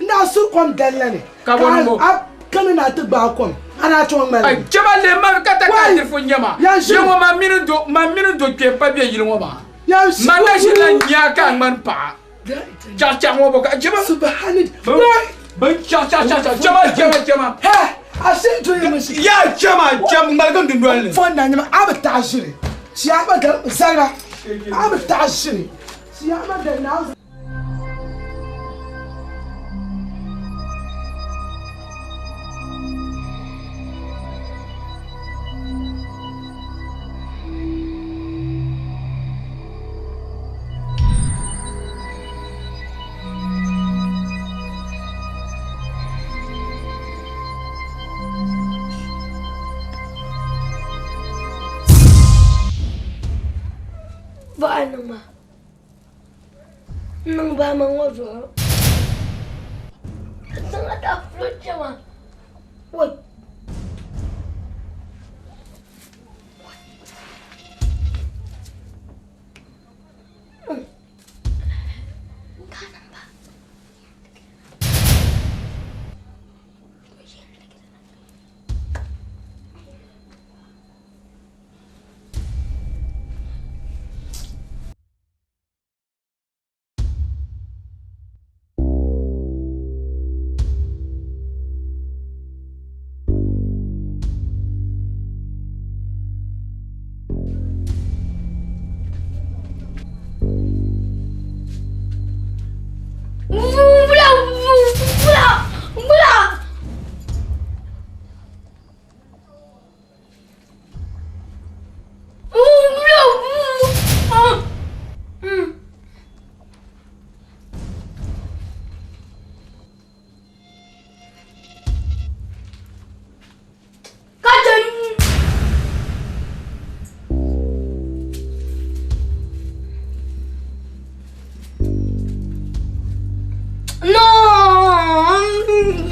N daa suri kom dali ni. Ka bɔ ni bɔ? A kani na ti gbaai kom, a daa tooi ŋmali Ai, mi. chɛ ba lee ma ka ta ka Wai! dirifu n-nyɛ ma. Yan ʒini. Yɛ ŋɔ ma mini do, ma mini do kpee pa be yili ŋɔ maa. Yan ʒini. Ma na ʒi la nya ka a ŋmani paɣa. Chaɣichaɣi ŋɔ bɔ ka, chɛ ba. Subahani. Bin, Wai! bin chaɣichaɣi chaɣichaɣi, chɛ ba, chɛ ba, chɛ ba. Hɛ! A shee doli mi ʒi. Yaa chɛ ma, chɛ ŋmaligim dundoli ni. Fɔn na nyɛma, a bi taɣi ʒiri. Chiyaama dali, zaliba, a bi taɣi ʒiri. Chiyaama dali Naawuni. Baɣa nima. N niŋ baama ŋɔ zuɣu ka tiŋa daa fulo kpɛma woi.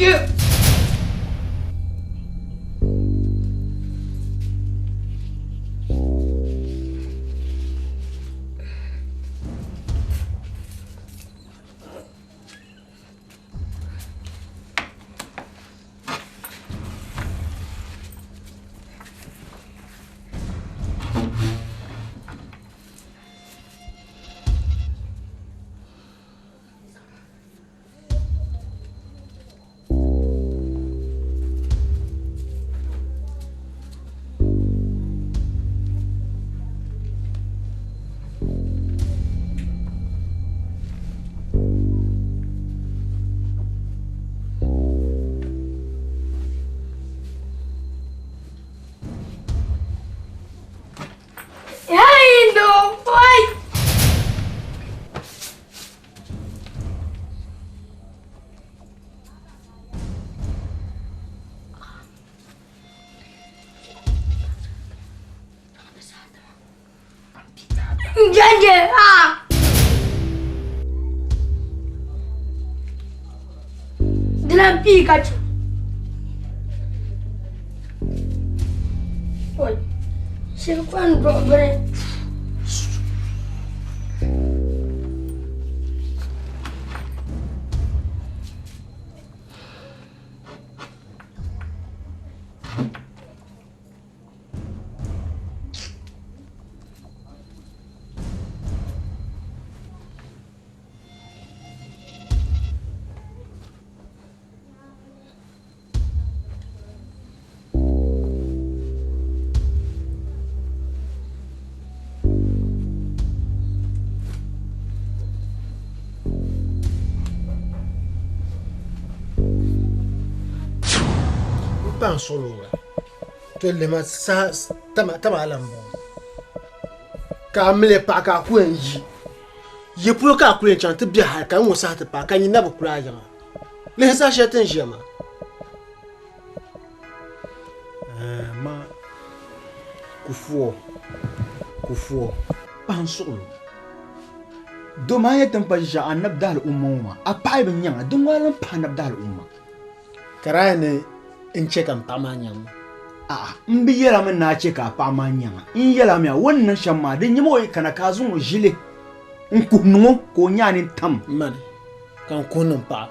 Hey, no, wait. Janje, ah. Dilan pii ka chɛ. Oi, shiri kɔŋ duɣu bini. N paŋ suɣulo la to lema saha tama a lan bɔŋɔ ka a mili paɣa ka a ku yɛn yi yi polo ka a ku yɛn chaŋ ti bɛ hali ka n ŋɔ saha ti paai ka nyin na bi kuli a yiŋa lihi saha shɛli ti ni ʒiya maa Ma kufuɔ kufuɔ paɣa n suɣulo domi a yɛ ti ni kpa ʒiɛɣu anabi dahali umma ŋɔ maa a paɣa yi bi nyaŋa di ŋɔ a lan pahi anabi dahali umma ka di a ni n chɛ ka n paɣa maa nyaŋ ma A'a n bi yɛla mi ni a chɛ ka a paɣa maa nyaŋa n yɛla mi a o ni niŋ shɛm maa di nyɛmi o yi kana ka a zaŋ o ʒili n kuhi niŋ o ka o nya a nini tam mani ka n kuhi niŋ paɣa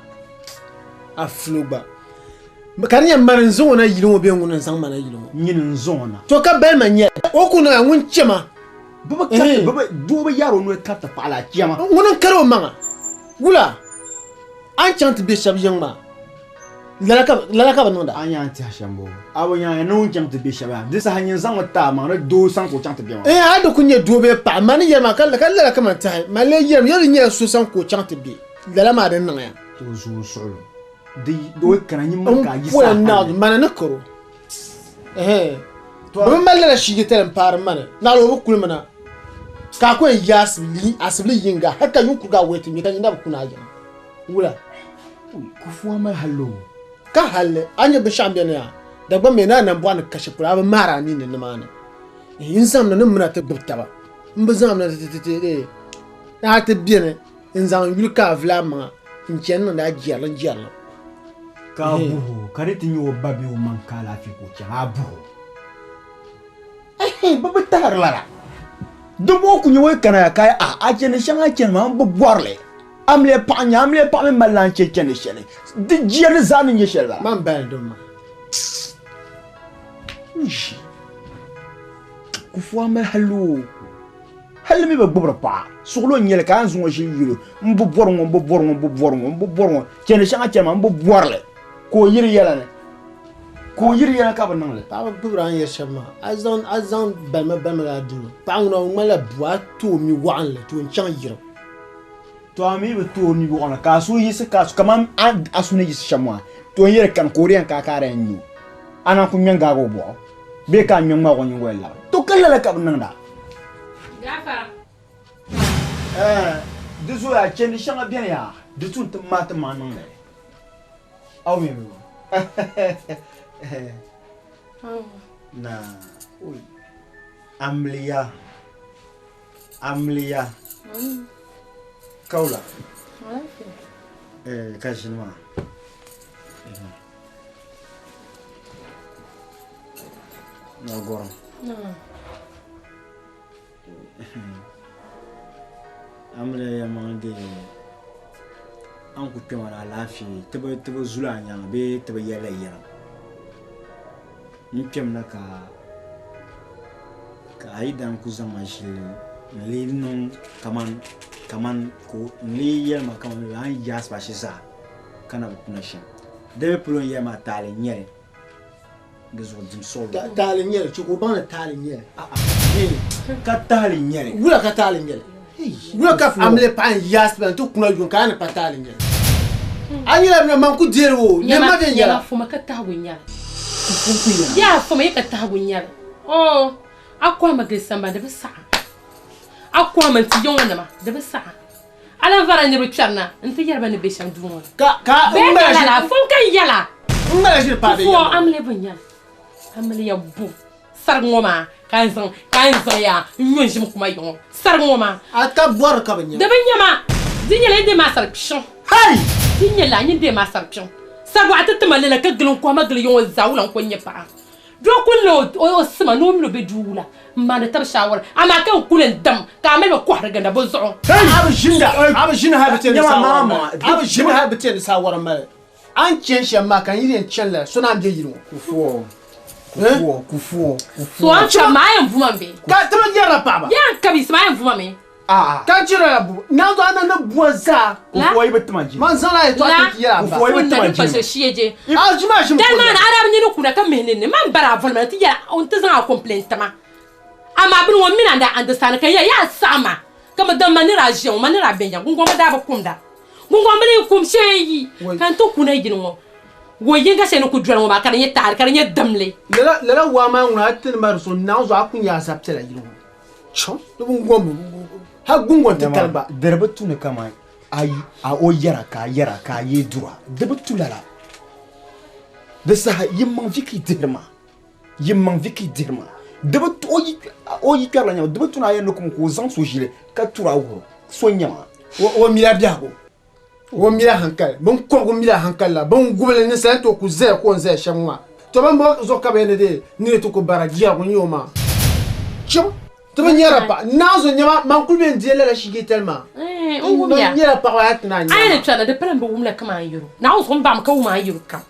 a fulo gba ka di nyɛ mani n zaŋ o na yili ŋɔ bee ŋuni n zaŋ ma na yili ŋɔ nyini n zaŋ o na to ka bali ma nyɛ o ku niŋ a ŋun chɛ ma Bɛ bi kariti, bɛ bi, doo bi yɛri o noli kariti paɣa la, a chɛ ma. Ŋuni n kari o maŋa wula a ni chaŋ ti be shɛba yiŋ maa lala ka lala ka bɛ niŋda. A nya n tɛha shɛm bɔ? A bi nya ni o ni chaŋ ti be shɛba yaa? Di saha nyin zaŋmi ti a maŋ ni doo sani ka o chaŋ ti be maa. Ɛɛn hali di ku nyɛ doo bee paɣa, mani yɛli maa ka ka lala ka man tɛhi, man lee yɛrimi yɛli di nyɛla so sani ka o chaŋ ti be, lala maa di niŋya. Ti o zooi suɣulo di o yi kana nyin mali ka a N yiɣisi pola a hali naɣ ni. mani ni karo. Ɛhɛn bɛ bi mali lala shiigetali m-paari mani naɣila o bi kuli mi na ka a ku yɛn yi asibili yiŋga hali ka yuŋ kuriga awɔi ti ŋme ka nyin na bi kuna a yiŋa. Wula? Kufuwa mali halli o. Ka halli, a ni nya binshɛɣu m-beni yaa, Dagbaŋ mi ni a nambɔɣu ni ka shɛli polo a bi maari a ninni nimaani. N zaŋmi ni m mini a ti gbubi taba. M bi zaŋmi ni ti ti ti a ti beni n-zaŋ n yuli ka a vuli a maŋa n-chani niŋdi a jɛrilim jɛrilim. Ka a buhi o, ka di ti nyɛ o ba bee o ma n-ka alaafee ka o chaŋ, a buhi o. Ɛhɛi, bɛ bi tahiri lala. Di bɔŋɔ ku nyɛ o yi kana ya ka a, a chandi shɛŋa a chani maa m bi bɔri li. Amiliya paɣa n-nyɛ, amiliya paɣa mi malila a ni chani chandi shɛli. Di jia di zaa ni nyɛ shɛli bala. Man bali dini maa. Ʒi. Kufuwa mali halli o. Halli mi bi gbubiri paɣa. Suɣulo n-nyɛ li ka a ni zaŋ o ʒili yuli m bi bɔri ŋɔ, m bi bɔri ŋɔ, m bi bɔri ŋɔ, m bi bɔri ŋɔ. Chandi shɛŋa chani maa m bi bɔri li ka o yiri yɛla ni. Ka o yiri yɛla ka bi niŋ li. Paɣaba gbubiri a ni yɛri shɛba maa, a zaŋ a zaŋ balima balima la a duri. Paɣa ŋuna o ŋmanila bua, a ti o mi waɣinli ti o n-chaŋ yirim. To a mi bi ti o mi waɣinli ka a suhu yiɣisi ka a su kaman a suhu ni yiɣisi shɛm maa, to n yɛli kani ka o di yɛn ka a ka a di yɛn nya o, a naan ku ŋme n-gaagi o bɔɣu bee ka a ŋme ŋ-ŋmaag o nyiŋgoli labi. To ka lala ka bɛ niŋda. Gaafara. Ɛɛh, di zooya chɛndi shɛŋa beni yaa, di tu nti maai ti maŋ niŋ li. Aw mi mi Na oi amliya amliya kaula eh ka ʒini maa. Nagɔrim. Amiliya yɛlimaŋli dee a ni ku kpɛma ni alaafee ti bi zuli a nyaŋa bee ti bi yɛlila yɛrim. N kpɛmina ka ka a yi daa ku zaŋ ma ʒili n-lee niŋ kaman kaman ka n-lee yɛli ma kaman a ni yaai asibaasi zaa ka na bi kuna shɛm. Di mi polo n yɛli maa taali n-nyɛ li. Di zuɣu dim suɣulo. Taali n-nyɛ li, chɛ ka o baŋ ni taali n-nyɛ li. Ka taali n-nyɛ li. Wula ka taali n-nyɛ li? Wula ka amili paɣa n-yaai asiba nti kuna yuŋ ka a ni pa taali n-nyɛ li? A nyɛla bina man ku deeri o, lɛm ma viɛnyɛla. Nyama foma ka tahigu n-nyɛ li. Yaa foma yi ka tahigu n-nyɛ li. Oo, a kɔhima gili sambani di bi saɣi. A kɔhima nti yiŋ o nima di bi saɣi. A lan vara niriba kpɛrina nti yɛri ba ni be shɛm duu ŋɔ ni. Ka, ka, Bee ka lala, fom ka n yɛla. N ŋmala ʒiri paai bɛ Fufuɔ, yɛm maa. amiliya bo n-nyɛli? Amiliya bo sarigi ŋɔ maa ka n zaŋ, ka n zaŋ yaa n-nyo n-ʒim kuma yi ŋɔ sarigi ŋɔ maa. A ka bɔri ka bɛ nya. Di bi nya ma. Di nyɛla yi deei ma sari kpiɔŋ. Hey! Di nyɛla a nyin deei ma sari kpiɔŋ. Saribɔɣu ti ti ma lala ka gili n kɔhima gili yi ŋɔ zaa wula n-ko n-nyɛ paɣa. Doo kuli ni o sima ni o mini o be duu wula m-maani tab shaawara, amaa ka n kuli n-dam ka a mali ba kɔhiri ginda bɔ zuɣu? A bi ʒinda, a bi ʒini hal bi ti ni saawara mali. A bi ʒini hal bi ti ni saawara mali. A ni chani shɛm maa ka n yi yɛn chani lala, so naan be yili ŋɔ. Kufuor, kufuor, kufuor, kufuor. So a ni kabi ma, a yɛn vu ma mi bee? Ka ti bi yɛrila paɣiba. Yaa n kabisi ma, a yɛn vu ma mi? Ka chira la bu naanzu a niŋdi bua zaa. Kufuor yi bi tima jini. Man zaŋla yɛltɔɣa La. ti ti yɛli a ba. Kufuor yi bi tima Fon na di pa jini. shɛ shie je. A ʒimi a ʒimi Dali fon maa na. ni a daa bi nyɛ ni kuna ka mihi ninni man bari a voli ma na ti yɛli a n ti zaŋ a complain ti ma. Amaa bini ŋɔ m mini a ni daa understand ka n yɛli yaa saɣi ma ka mi dama ma ni daa ʒiya ŋɔ ma ni daa bɛ nya gungɔŋ bi daa bi kumda. Gungɔŋ bi lee kum shee n yi ka n ti kuna yili ŋɔ wo yinga shɛli ni ku doli ŋɔ maa ka di nyɛ taali ka di nyɛ dimli. Lala lala waa maa ŋuna a ti ni mali so naɣ zuɣu a ku nya a zabipiɛla yili ŋɔ. Chɔ, di bi ŋɔmi hali gungɔŋ titali gba. Di bi tu ni kaman a o yɛra ka a yɛra ka a yee dura, di bi tu lala. Di saha yimaŋ vi ka yi dihiri maa, yimaŋ vi ka yi dihiri maa. Di bi tu o yi kpɛrila nyama, di bi tu ni a yɛn ni kum ka o zaŋ so ʒili ka turi a wuhiri so n-nyɛ maa. O mila biɛhigu, o mila hankali, binkɔbigu mila hankali la, bingubili ninsal ni tooi ku zaya ka o ni zaya shɛm ŋɔ maa. To ban bɔŋɔ zuɣu ka bɛ yɛn ni dee ni di ti ku bara jɛrigu n-nyɛ o maa. Chim, ti bi nyɛrila paɣa. Naanzu nyɛma, man kuli bɛ n-deei lala shigeetali maa. N wumya. Man nyɛla paɣaba a ti naan A nya ni kpɛrina di pala m bi wumla kaman a yɛro. Naawuni zuɣu m baɣimi ka wum a yɛro kam.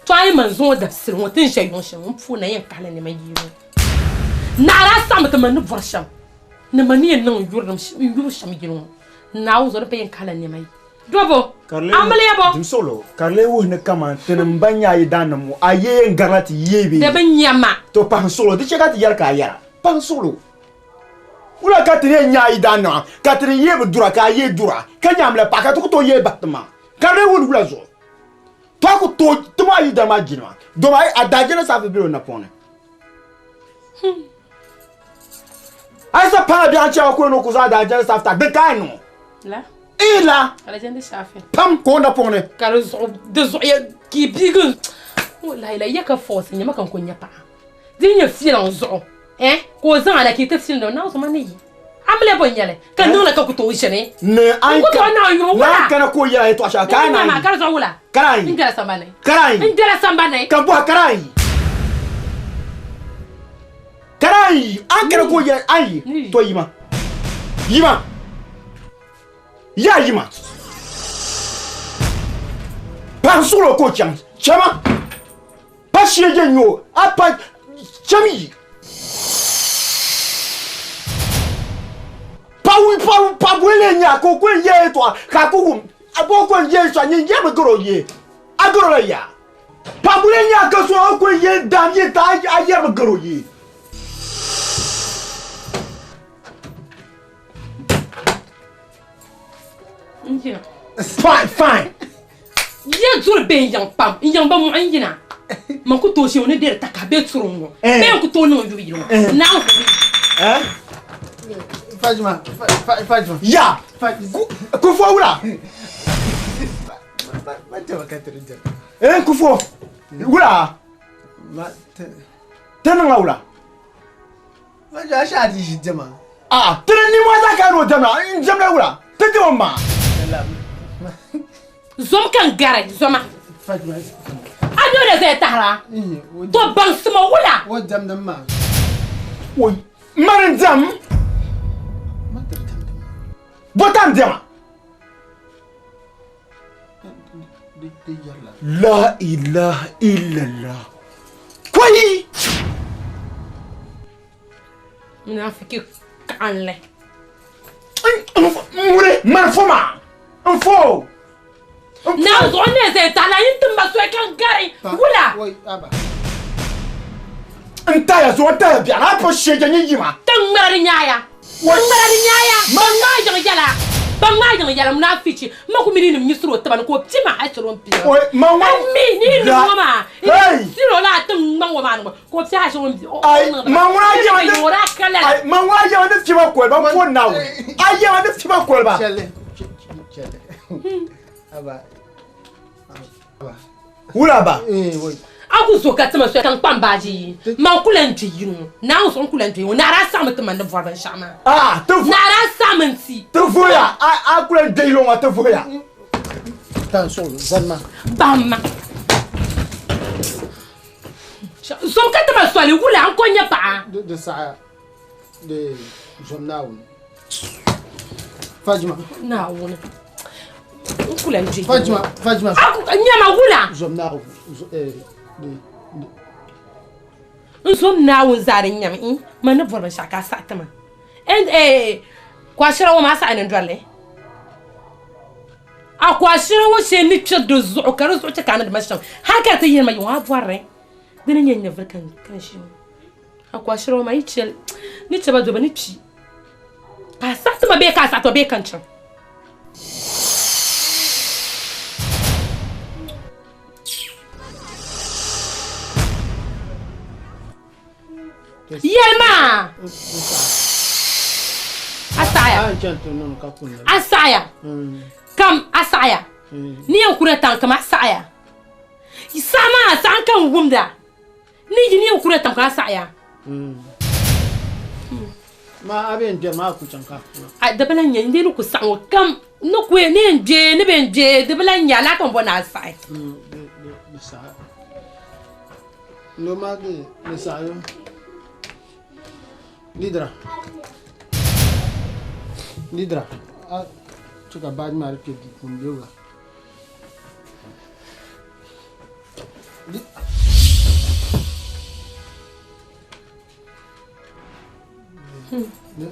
To a yi man zuŋɔ dabisili ŋɔ ti ni ʒe yuŋ shɛm ŋɔ m puuni na yɛn kahila nɛma yiino. Naɣila a saɣimi ti man ni bɔri shɛm ni man ni yɛn niŋ n yuri shɛm yili ŋɔ. Naawuni zuɣu di pa yɛn kahila nɛma yi. Dobo, amiliya bɔ. Dim suɣulo, ka di lee wuhi ni kaman tinim ban nyɛ a yidaannim ŋɔ, a yee yɛn garila ti yee bee? Di bi nya ma. To pahi n suɣulo, di chɛ ka ti yɛli ka a yɛra. Pahi n suɣulo. Wula ka ti ni yɛn nyɛ a yidaannima ka ti ni yee bi dura ka a yee dura, ka nyɛ amiliya paɣa ka ti ku tooi yee bahi ti maŋa? Ka di lee wuhi ni wula zuɣu? To a ku tooi tim a yidana maa jilima, dama a daa jɛla saafi bela o napɔŋ ni. A yi sa paŋa biɛɣu n-chɛ a kuli ni o ku zaŋ a daa jɛli saafi ti a, din ka a yɛn niŋ o? La. Ii la. Ka di jɛndi saafi. Pam ka o napɔŋ ni. Ka di zuɣu, di zuɣu ya ka yi biigi wallahi la ya ka force nyɛ ma ka n ku nya paɣa. Di ni nyɛ fiiliŋ zuɣu eh ka o zaŋ a na ka yi ti filim di Naawuni ma ni yi. Amiliya bɔ n-nyɛ li ka niŋ li ka ku tooi ʒini. Ni a N ku tooi niŋ yuri wula. Ni a kana ka o yɛla yɛtɔɣ shɛli ka a naan yi. Ka di zuɣu wula. Ka di ayi. N dɔla sambani. Ka di ayi. N dɔla sambani. Ka bɔhi ka di ayi. Ka di ayi. A kana ka o yɛla ayi. To yima. Yima. Yaa yima. Paɣa suɣulo ka o chaŋ. Chama. Pa shee je nyo a pa cham yi. Pa wi pa pa boli nya ko ko ye to ka ku wum a bo ko ye so nyin ye mi goro ye a goro la ya pa boli nya ka so ko ye dam ye ta a ye mi goro ye. Fine, fine. Ya duri bɛ n yaŋ pam, n yaŋ ba muɣi n yina. Man ku tooi ʒe o ni deri takahi bee turi ŋ-ŋɔ. Bee n ku tooi niŋ n yuri yili ŋɔ. Naawuni ku Eh? Fajima, Fajima. Ya! Kufo wula! Eh, kufo! Wula! Ti niŋla wula? Fajima, a shee a di ʒi diɛma. Ah, ti ni nimɔhi zaa ka ni o diɛmda, n diɛmda wula? Ti diɛm o maa. Zom ka n gari, zoma. Fajima. mi o na zaya tahira to baŋsima wula o diɛmdi maa Oi, mani n diɛm bota n diɛma la ilaha illallah koi munafiki kaɣinli n wuli mani fo maa n fo naa zuɣu n na zaya tahira yin timba soli ka n gari wula n taya zuɣu n taya biɛɣu a po sheja nyɛ yima tiŋ ŋmara di nyaaya tiŋ ŋmara di nyaaya ban ŋmaa yiŋ yɛla ban ŋmaa yiŋ yɛla munafichi ma ku mini nim nyisiri o tiba ni ka o pi ma hali shɛli o ni pi Oi, ma ŋɔ mi ni nim La- ŋɔ maa Hey! siro la tiŋ ŋmaŋ ŋɔ maa ni ŋɔ ka o pi hali shɛli o ni pi Ai, ma ŋuna yɛma ni o daa ka lala Ai, ma ŋuna yɛma ni fima koliba n po naawuni a yɛma ni fima koliba chɛli chɛli aba aba wula ba eh wai a ku zo ka tima soli ka n kpa n baaji yi man ku lan dwe yino naa ŋɔ n ku lan dwe yino naa daa saɣami ti man ni bɔri binshaɣu maa ah ti vo naa daa saɣami n ti ti voya a a ku lan dwe yino ŋɔ ti voya tan suɣulu zani maa bahim ma zom ka tima soli wula n ko nyɛ paɣa di saɣaya di zom naawuni fajima naawuni n ku lan dwe fajima fajima a ku nyɛma wula zom naawuni eh di n zom naawuni zaa din nyɛmi n man ni bɔri binshaɣu ka a saɣi tima en eh kwashira ŋɔ maa saɣi ni n dɔrili a kwashira ŋɔ shee ni kpiri di zuɣu ka di zuɣu chɛ ka a ni dima shɛm hali ka di ti yihiri ma yiŋɔ a bɔrili di ni nyɛ nyɛvuli ka n ʒi ŋɔ a kwashira ŋɔ maa yi chɛli ni chɛba doba ni kpi ka a saɣi tima bee ka a saɣi tima bee ka n chaŋ yɛli maa a saɣaya a chɛni ti niŋ ka kunna a saɣaya kam a saɣaya ni yɛn kuna taŋ kam a saɣaya saɣa maa saɣa ka n wumda ni yi ni yɛn kuna taŋ ka a saɣaya ma a bɛ n dɛri maa ku chaŋ ka kuna a di bi lan nyɛ n dee ni ku saɣa ŋɔ kam ni ku ni yɛn dee ni bɛ dee di bi lan nyɛ alaka n bɔ ni a saɣi di di saɣa no ma di di saɣa yo lidra lidra a chɛ ka baaji maa di kpɛ duu puuni bɛ wula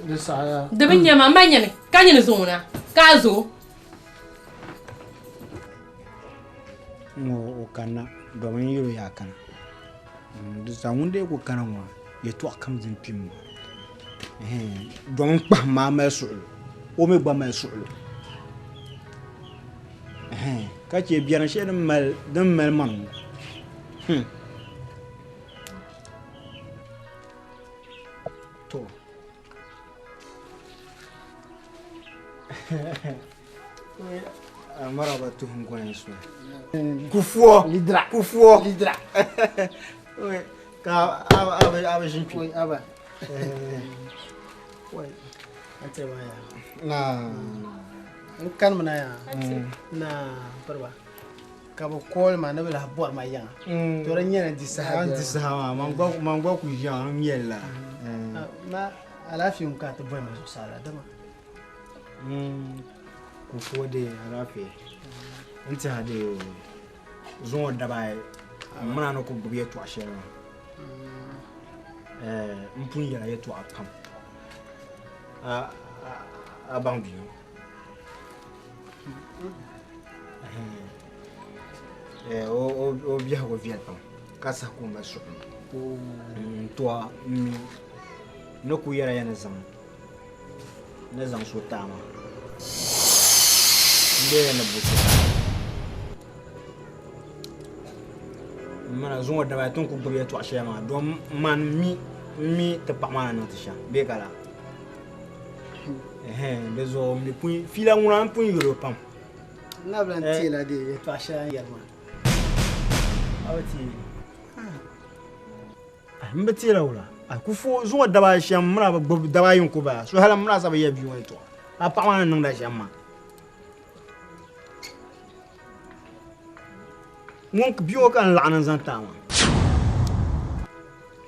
di saɣaya di bi nyɛ ma n ba nyɛmi ka nyini zuŋ na ka a zo ŋɔ o kanna domin yɛl o yaa kana di zaa ŋun dee ku kana ŋɔ yɛltɔɣa kam din kpim maa domin kpahim maa mali suɣulo o mi gba mali suɣulo ka chɛ biɛrim shɛli din mali mani ŋɔ to maraba tuhum gɔni soli kufuɔ lidra kufuɔ lidra ka a bi ʒin kpɛ wai aba wai a tɛ ma ya na n kani mi na ya na piriba ka bi kooli ma ni bi lahi bɔri ma yiŋa to di nyɛla di saha an di saha maa man gba ku ʒiya n yɛlila ma alaafee n ka ti bɔri ma zuɣusaa la dama kufuɔ de alaafee n tiɛha de zuŋɔ daba ayi n mina ni ku gbubi yɛltɔɣa shɛli maa n pun yɛla yɛltɔɣa pam a baŋ bia ŋɔ o biɛhigu viɛli pam ka saha ka o mali suɣulo n to ni ku yɛla ya ni zaŋ ni zaŋ so taai maa n bee ni bo so taai n mana zuŋɔ daba ayi ti ni ku gbubi yɛltɔɣa shɛli maa dom man mi n mi ti paɣa maa ni niŋ ti shɛm bee ka laa di zuɣu n mi pun fiila ŋuna n pun yɛl o pam n na bi lan teela de yɛltɔɣa shɛli a ni yɛli maa a bi teei n bi teela wula a ku fo zuŋɔ daba ayi shɛm n mina bi gbubi daba ayi n ku bala so hali n mina sa bi yɛli bia ŋɔ yɛltɔɣa a paɣa maa ni niŋda shɛm maa. Ŋun bia ŋɔ ka n laɣim n zaŋ ti a maa.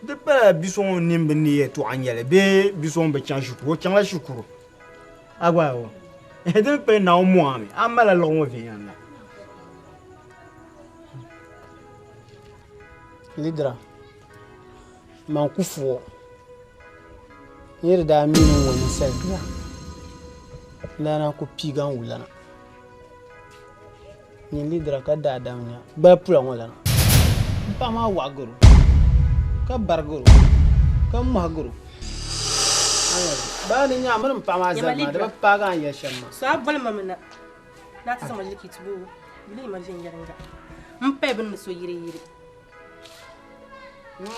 Di pala bi so ŋun nini bi neei yɛltɔɣa n-nyɛ li bee bi so ŋun bi chaŋ shikuru, o chaŋla shikuru. A gba o, di mi pali Naawuni mɔŋ a mi, a malila liɣiri ŋɔ viɛnyɛliŋga. Lidira, man Kufuor ni di daa mi ni ŋɔ ninsal bia, n daa naan ku piigi a wulana. Nyin lidira ka daadam nya gbali pula ŋɔ lana. M paɣa maa waɣa garo ka bari garo ka mɔhi garo. Baa ni nya a mini m paɣa maa zali maa di bi paagi a ni yɛli shɛm maa. So a boli ma mi na ni a ti zaŋ ma ʒili ka yi ti bo yuli yi ma viɛnyɛliŋga m-paya bɛ ni so yiriyiri.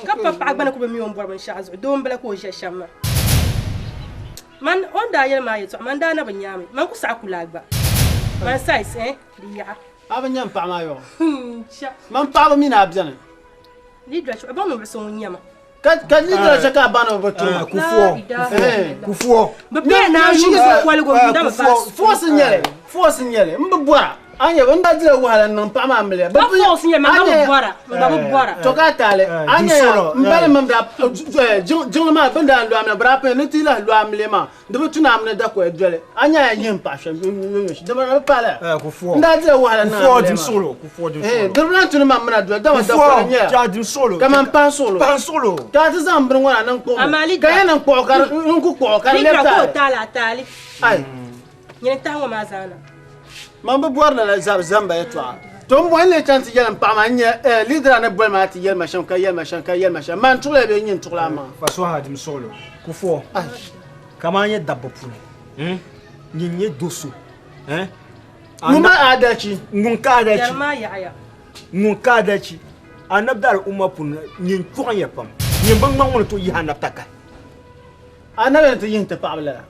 Ka pa paɣa gba ni ku bi mi o ni bɔri binshɛɣu zuɣu, doo m-bala ka o ʒe shɛm maa. Man o ni daa yɛli ma a yɛltɔɣa, man daa na bi nyaami, man ku saɣi kuli a gba. Man size, eh, di yaɣa. A bi nya m paɣa maa yɔɣɔ? Cha. Man paɣaba mi ni a beni. Lidra chuɣu baŋ mi so ŋun nyɛ ma. Ka Lidra chɛ ka a baŋ ni bɛ bi turi ma. Kufuɔ, kufuɔ. Bɛ bela naa yuun koligu n-da bi paai. Force n-nyɛ li, force n-nyɛ li, m bi bɔra. A nya bɛ ni daa dila wahala n-niŋ paɣa maa amiliya. Pa force n-nyɛ li, man gba bi bɔra, n gba bi bɔra. To ka a taali, a nya ya, m bali mini daa, jiŋli maa bɛ ni daa lo amiliya, bɛ daa pun ni ti lahi lo amiliya maa, di bi tu ni a mini dakoya doli. A nya ya yihim paɣa shɛm, di bi paali ya. N daa dila wahala n-niŋ amiliya maa. Di bi lahi tu ni man mini a doli, dama dakoya n-nyɛ ya, ka man pahi suɣulo. Ka a ti zaŋ m bini ŋɔ na ni n kpuɣi o, ka yɛn ni n kpuɣi o ka di, n ku kpuɣi o ka di lɛbi taali. Ai. Nyini tahi ŋɔ maa zaa na. Man bi bɔri lala zamba yɛtɔɣa. To m bɔhi n lee chaŋ ti yɛli m paɣa maa n-nyɛ Lidra ni boli ma ti yɛli ma shɛm ka yɛli ma shɛm ka yɛli ma shɛm. Man tuɣila bee nyin tuɣila a maŋa? Fa so ha dim suɣilo Kufuor kaman a nyɛ dabba puuni nyin nyɛ do so Ŋun mali aadalichi. Ŋun ka aadalichi. Yɛri maa yaɣiya. Ŋun ka aadalichi anabi daali umma puuni nyin chuɣu n-nyɛ pam. Nyin bi ŋma ŋuni tooi yihi anabi takahi. Anabi yɛn ti yihi ti paɣaba lala.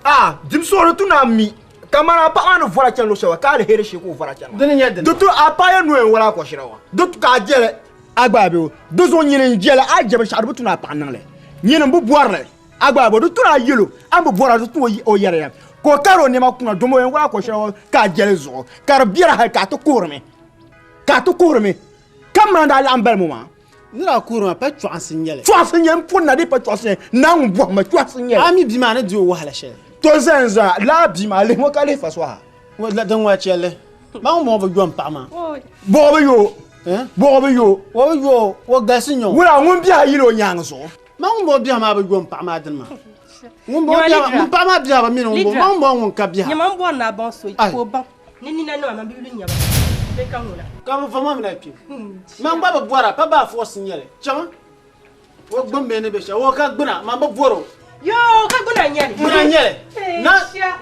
A dim suɣili tu na mi kamani a paɣa maa ni vɔra chani luɣ shɛli wa ka aliheri shee ka o vɔra chani maa. Dini n-nyɛ dini? Di tu a paɣa yɛn no yɛn wala a kɔshira wa. Di tu ka a jɛli a gba bee o. Di zuɣu nyini n-jɛli a jɛ binshɛɣu di bi tu ni a paɣa niŋ li. Nyini m-bi bɔri li a gba bee o. Di tu ni a yɛl o a ni bi bɔra di tu o yɛri ya ka o kari o nɛma kuna domi o yɛn wala a kɔshira wa ka a jɛli zuɣu ka di biɛri hali ka a ti kuhirimi ka a ti kuhirimi ka mini a daa laɣim bali ŋɔ maa. Nira kuhiri maa pa chɔɣinsi n-nyɛ li. Chɔɣinsi n-nyɛ n pun na di pa chɔɣinsi n-nyɛ naa ŋun bɔhim ma chɔɣinsi n-nyɛ li. A mi bia maa ni di o wahala shɛli. To zan zaa laa bia maa lihi ŋɔ ka lihi fa so ha. Din ŋɔ chɛli ma ŋun bɔŋɔ bi yo m paɣa maa. Bɔɣɔ bi yo. Bɔɣɔ bi yo. O bi yo o galisi nyɛ o. Wula ŋun biɛhi yili o nyaangi zuɣu. Ma ŋun bɔŋɔ biɛhi maa bi yo m paɣa maa dini maa. Ŋun bɔŋɔ biɛhi m paɣa maa biɛhi bi mini ŋun bɔŋɔ ma ŋun bɔŋɔ ŋun ka biɛhi. Nyama m bɔri ni a baŋ so ka o baŋ. Ni nina nima man bi yuli nyaba bɛ ka ŋuna. Ka bi vama mina kpe. Man gba bi bɔra pa baa force nyɛli. Chaŋ o gbuni bɛ ni bɛ shɛli o ka gbuna man bi bɔro. Yoo ka gbuna nyɛli. Gbuna nyɛli. Na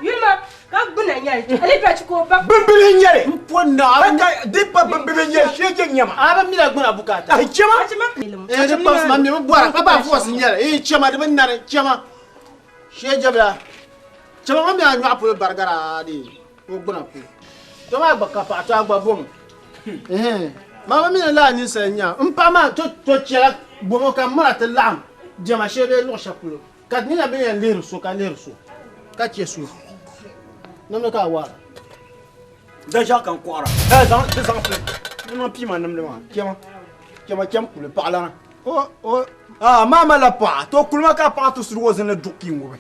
yuli ma ka gbuna nyɛli. Ali bɛ chi ko ba. Bimbili nyɛli. N po na. Ka di pa bimbili nyɛli shee je nyɛma. A bi mila gbuna bukaata. Ahi chema. Eh di pa man mi bi bɔra pa baa force nyɛli. Eh chema di bi nani chema. Shee jebila. Chema ŋɔ mi a nyɔɣu polo barigara di. O gbuna polo. To maa gba ka paɣa to a gba bomi. Ma bi mi ni lala ninsali n-nya m paɣa maa to to chɛla bomi ka m mini a ti laɣim diɛma shee bee luɣ shɛli polo ka di nyɛla bɛ ni yɛn lihiri so ka lihiri so ka chɛ so nimdi ka a waara. Da ʒiɛɣu ka n kɔhira. Ɛ zaŋ di zaŋ pili di niŋ pii ma nimdi maa chɛma chɛma chɛm kuli paɣalana o o aa maa malila paɣa to kuli ma ka paɣa ti surig o zinli duɣi ka yi ŋubi.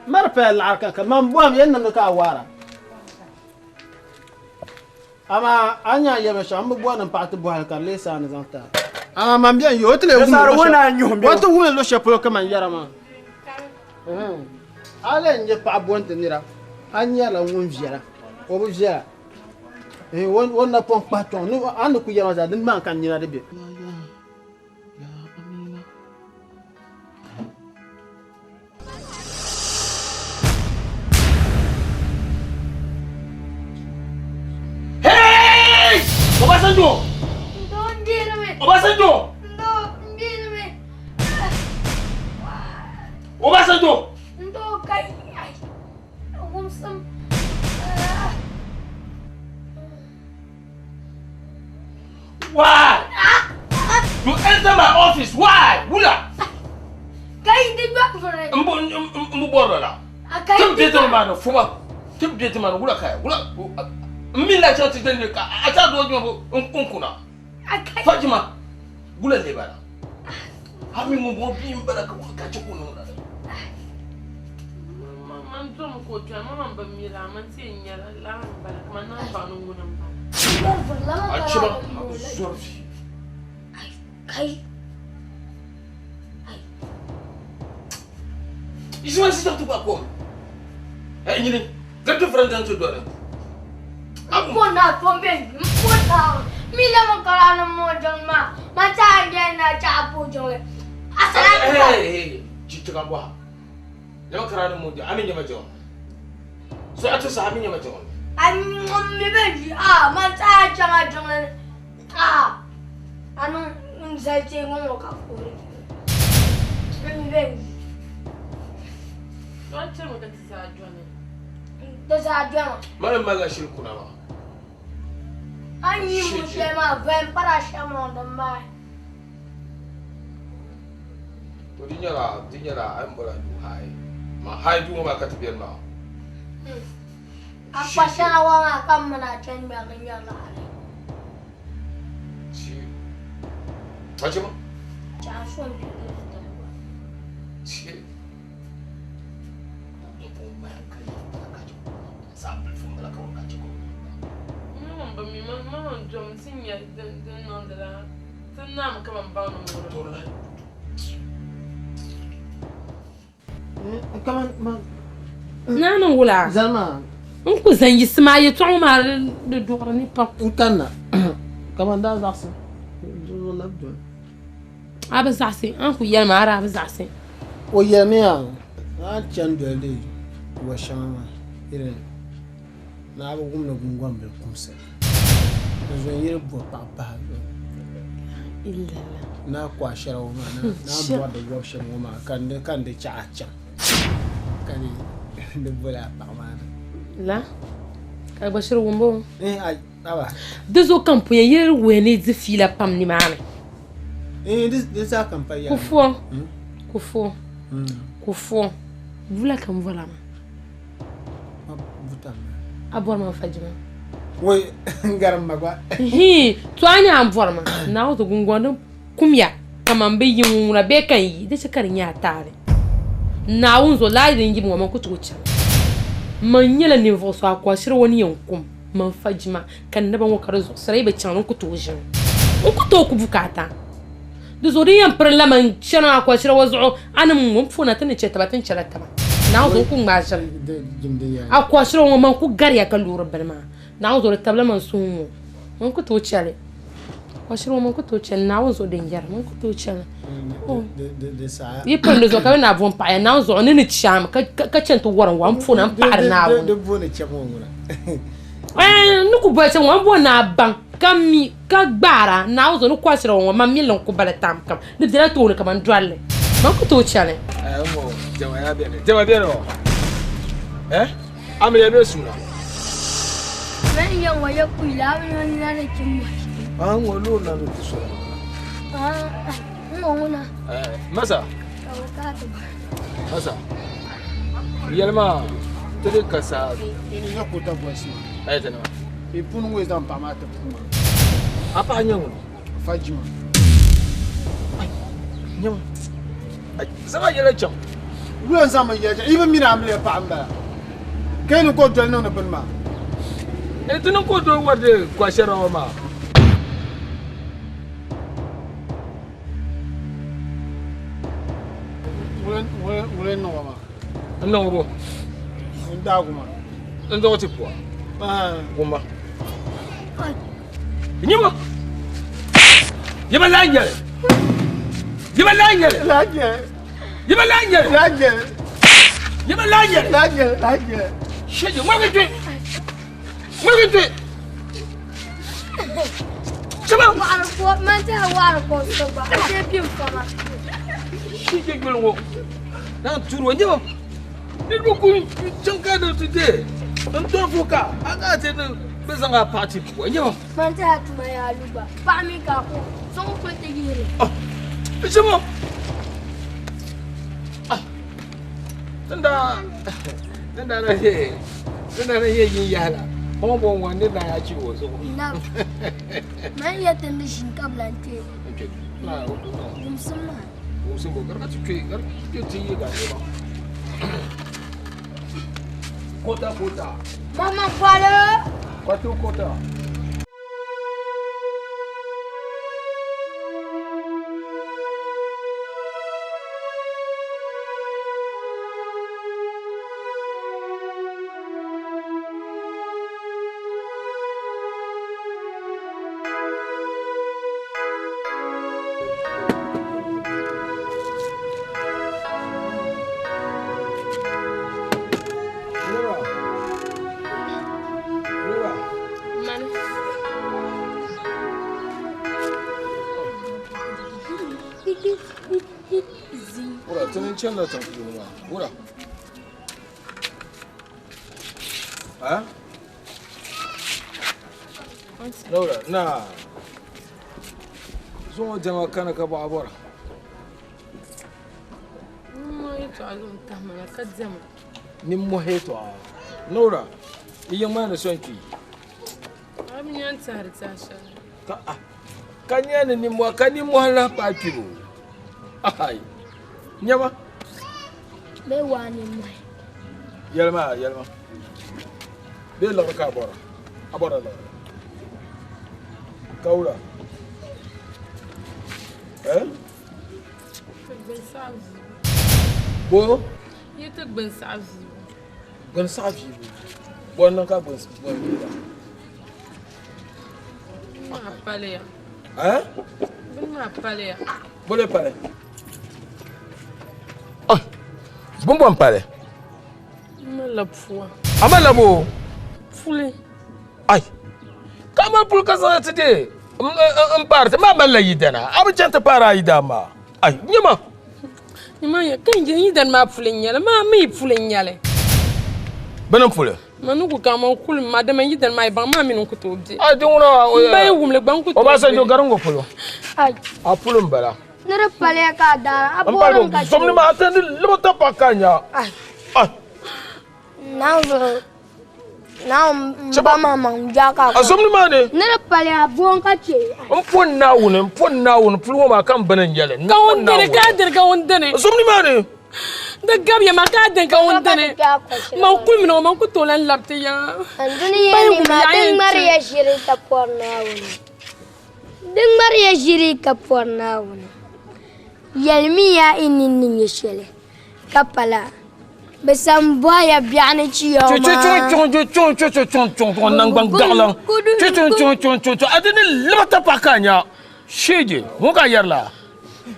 Mari paya laɣiri ka ka man bɔhim yɛn niŋdi ka a waara. Amaa a ni nya a yɛli shɛm, m bi bɔri ni m paɣa ti bɔhili ka di leei saa ni zaŋ ti a. Amaa man bɛn yo, o ti leei wum luɣ shɛli polo kaman yɛra maa. A lee n-nyɛ paɣa bɔnti nira, a nyarila ŋun viɛla, o bi viɛla. O napɔŋ kpahi tɔŋ, a ni kul yɛri maa zaa, dini maa ka n nina di be. Hey! Obasanjo! Obasanjo! Obasanjo! Why? You enter my office. Why? Wula. Mbu bɔrɔ la. Tim bɛ tɛmɛ maa ni fuma. Tim bɛ tɛmɛ maa ni wula ka wula. N mi la chaŋ ti dɛni ka a taa dɔw jumɛn n kunna. Fajima gula le bala. Hami ŋun bɔŋɔ bia m-bala ka ka chɛ ka o niŋ lala. Man dɔmi ka o dɔni ma man bi mi laa man ti yɛn nyɛla laa m-bala kaman naan baŋ ni ŋuni m-bala. A chɛ ba a bi zɔri vi. Kai. Ʒiwa si ti gba kom. Hey nyini, ka different dan ti dɔni. Mpo na tombe mpo ta. Mi la mo kala na mo jang ma. Ma ta nge na cha po jang le. Asala. Hey hey, ji ka bwa. Lama kara ni mo ami nyama jang. So atu sa ami nyama jang. Ami mi be ji ah ma ta jang jang le. Ah. Anu nzai te ngon ka ko. Mi be ji. Don chɛ mi ka ti zaa dɔni. Ti zaa dɔni. Mali mali la shiri kuna maa. An yi mu shɛli maa vɛn para shɛm ŋɔ din maa. To di nyɛla di nyɛla a ni bɔra du hai ma hai du ŋɔ maa ka ti beni maa. A kpa shɛŋa wa maa ka m mini a chani ŋmɛri li ŋmɛri laɣiri. Chi. Fajima. Chaɣa so n-kpi di tali gba. Chi. Naani wula n ku zaŋ yiɣisi maa yɛltɔɣa ŋɔ maa di duɣiri ni pam. N kanna kaman daa zaɣisi a bi zaɣisi a ni ku yɛli ma a daa bi zaɣisi. O yɛlimiya a ni chani doli di wa shɛŋa maa irin ni a bi wumdi guŋgombil kumsi n zo n-yiri bo paɣa pahi ni a ku a shɛra ŋɔ maa ni a bɔri di wɔb shɛm ŋɔ maa ka n di chaɣ a chaŋ ka di boli a paɣa maa na. La ka gba shiri wumbo di zuɣu ka n puya yɛli wuhi ni di fiila pam nimaani. Di zaa ka n pa yɛli. Kufuɔ kufuɔ kufuɔ bula ka n bɔra maa. A bɔri ma fajima. Wai n garim ma gba. Hii to a nya n bɔri ma Naawuni ti gungɔŋ din kumya kaman bɛ yi ŋun ŋuna bee ka n yi di chɛ ka di nyɛ a taali. Naawuni zuɣu lala din yibu ŋɔ man ku tooi chaŋ. Man nyɛla ninvuɣ so a kɔshiri o ni yɛn kum man fajima ka n naba ŋɔ ka di zuɣusira yi bi chaŋ n ku tooi ʒini. N ku tooi ku bukaata. Di zuɣu din yɛn piri la man chani a kɔshiri o zuɣu a ni ŋun puuna ti ni chɛ taba ti ni chɛla taba. Naawuni zuɣu n ku ŋmaai ʒili. A kɔshiri o ŋɔ man ku gariya ka loori bini maa. Naawuni zuɣu di tabila man suhu ŋɔ. Man ku tooi chɛli. Kɔshiri ŋɔ man ku tooi chɛli. Naawuni zuɣu din yɛri man ku tooi chɛli. Yi piri di zuɣu ka bɛ na bo m-paɣiya Naawuni zuɣu ni ni chaami ka chani ti wari n-wa m puuni m paɣiri Naawuni. N ni ku boli shɛm ŋɔ m bo ni a baŋ ka mi ka gbaara Naawuni zuɣu ni kɔshiri ŋɔ man mi li n-ku bala tam kam di bela tooni kaman dɔlli man ku tooi chɛli. Diɛma beni o eh amiliya bee suuna. Man yɛ ŋɔ yɛ kuyila a bi na ni chim ma. Ah ŋɔ loori na ni ti sɔŋ. Ah ŋɔ ŋuna. Eh masa. Ka o ka ti ba. Masa. Yɛli maa ti di ka saa. Ini nyɛ kota bɔlisi maa. Ayi ti nima. I puni ŋɔ zaŋ paɣa maa ti puu maa. A paɣa nyɛ ŋuni? Fajima. Nyɛma. Zaŋ a yɛla chaŋ. Wula n zaŋ mi yɛla chaŋ. I bi mini amiliya paɣa m-bala. Ka yi ni ka o doli niŋdi bini maa. Ti niŋ ka o doli wari di kwashɛra ŋɔ maa. Wula n niŋ o maa? N niŋ o bo? N daagu maa. N zaŋ o ti pua. Gumma. Nyima. Yima laa nyɛli. Yima laa nyɛli. Laa nyɛli. Yima laa nyɛli. Laa nyɛli. Yima laa nyɛli. Laa nyɛli. Laa nyɛli. Shege ŋmaligi kpe. Ŋmaligi kpe. Sheba. Waɣiri ko man ti waɣiri ko so gba. A chɛ bim fama. Shege yuli ŋɔ. Naan tuuri o nyima. Niriba ku chaŋ ka di ti deei n tɔri fo ka a ka ti ni bɛ zaŋ a paɣa ti pua nyima. Man ti a tuma yaa lu gba. Paɣa mi ka ko so ŋun kuli ti yihiri. Shema. Tinda tinda na ye tinda na ye yin yahala. O ni bɔŋɔ ni na ya chi o zuɣu. Naam. Man ya tin di ʒini ka bi lan kpe. N kpe. Na o na. Wumsim maa. Wumsim bo ka ti kpe ka ti ti yi ga nema. Kota kota. Mama kwalo. Kwato kota. Wura, tini chanla tiŋ puuni maa. Wura. Ha? Laura, na. Zuŋɔ diɛma kani ka bɔɣa bɔra. Nimmohi yɛltɔɣa. Laura, yi yiŋ maa ni so n-kpi. Ka nya ni nimmohi ka nimmohi lahi paai kpibu. Ai, nyama. Bee waa nimmohi. Yɛlima, yɛlima. Bee liɣiri ka a bɔra? A bɔra liɣiri? Ka wula? Eh? Bo? Yi ti gbin saɣa viibu. Gbin saɣa viibu? Bɔ n-niŋ ka gbin viiba? Bini maa paliya. Eh? Bini maa paliya. Bole pali? Oh, bini bɔ m-pali? N malila pua. A malila bo? Puli. Ai, ka a mali puli ka zaŋ ti deei n paari ti maa malila yidana. A bi chani ti paari a yidana maa. Ai, nyama. Nyama ya, ka n yidana maa puli n-nyɛli, maa mi puli n-nyɛli. Bini m-puli? Ma ni ku ka ma kuli ma dama yidana maa yi baŋ maa mini n ku tooi be. Ai, di ŋuna N ba yi wumli gba n ku tooi be. Obasanjo garingo polo. Ai. A puli m-bala. Ni di paliya ka a daara, a boori mi ka Zom ni maa ti ni libi ti pa ka nya. Ai. Ai. Naawuni Naawuni ba maŋmaŋ bia ka A zom ni maa ni. Ni di paliya a boon ka che. N po Naawuni, n po Naawuni puli ŋɔ maa ka n bini n-nyɛli. Ka ŋun dini ka a dini ka ŋun dini. Zom ni maa ni. Di gabiya maa ka a dini ka ŋun dini. Man kuli mini ŋɔ man ku tooi lan labi ti ya. N dini yɛn ni maa di ŋmariya ʒiri ka pɔri Naawuni. Di ŋmariya ʒiri ka pɔri Naawuni. Yɛlimiya yi nini ni nyɛ shɛli ka pala. Bɛ san bɔhiya biɛɣuni chi yɔɣu maa. Naŋgban gaɣiliŋ a di ni libi ti pahi ka a nya sheeje ŋun ka yɛri la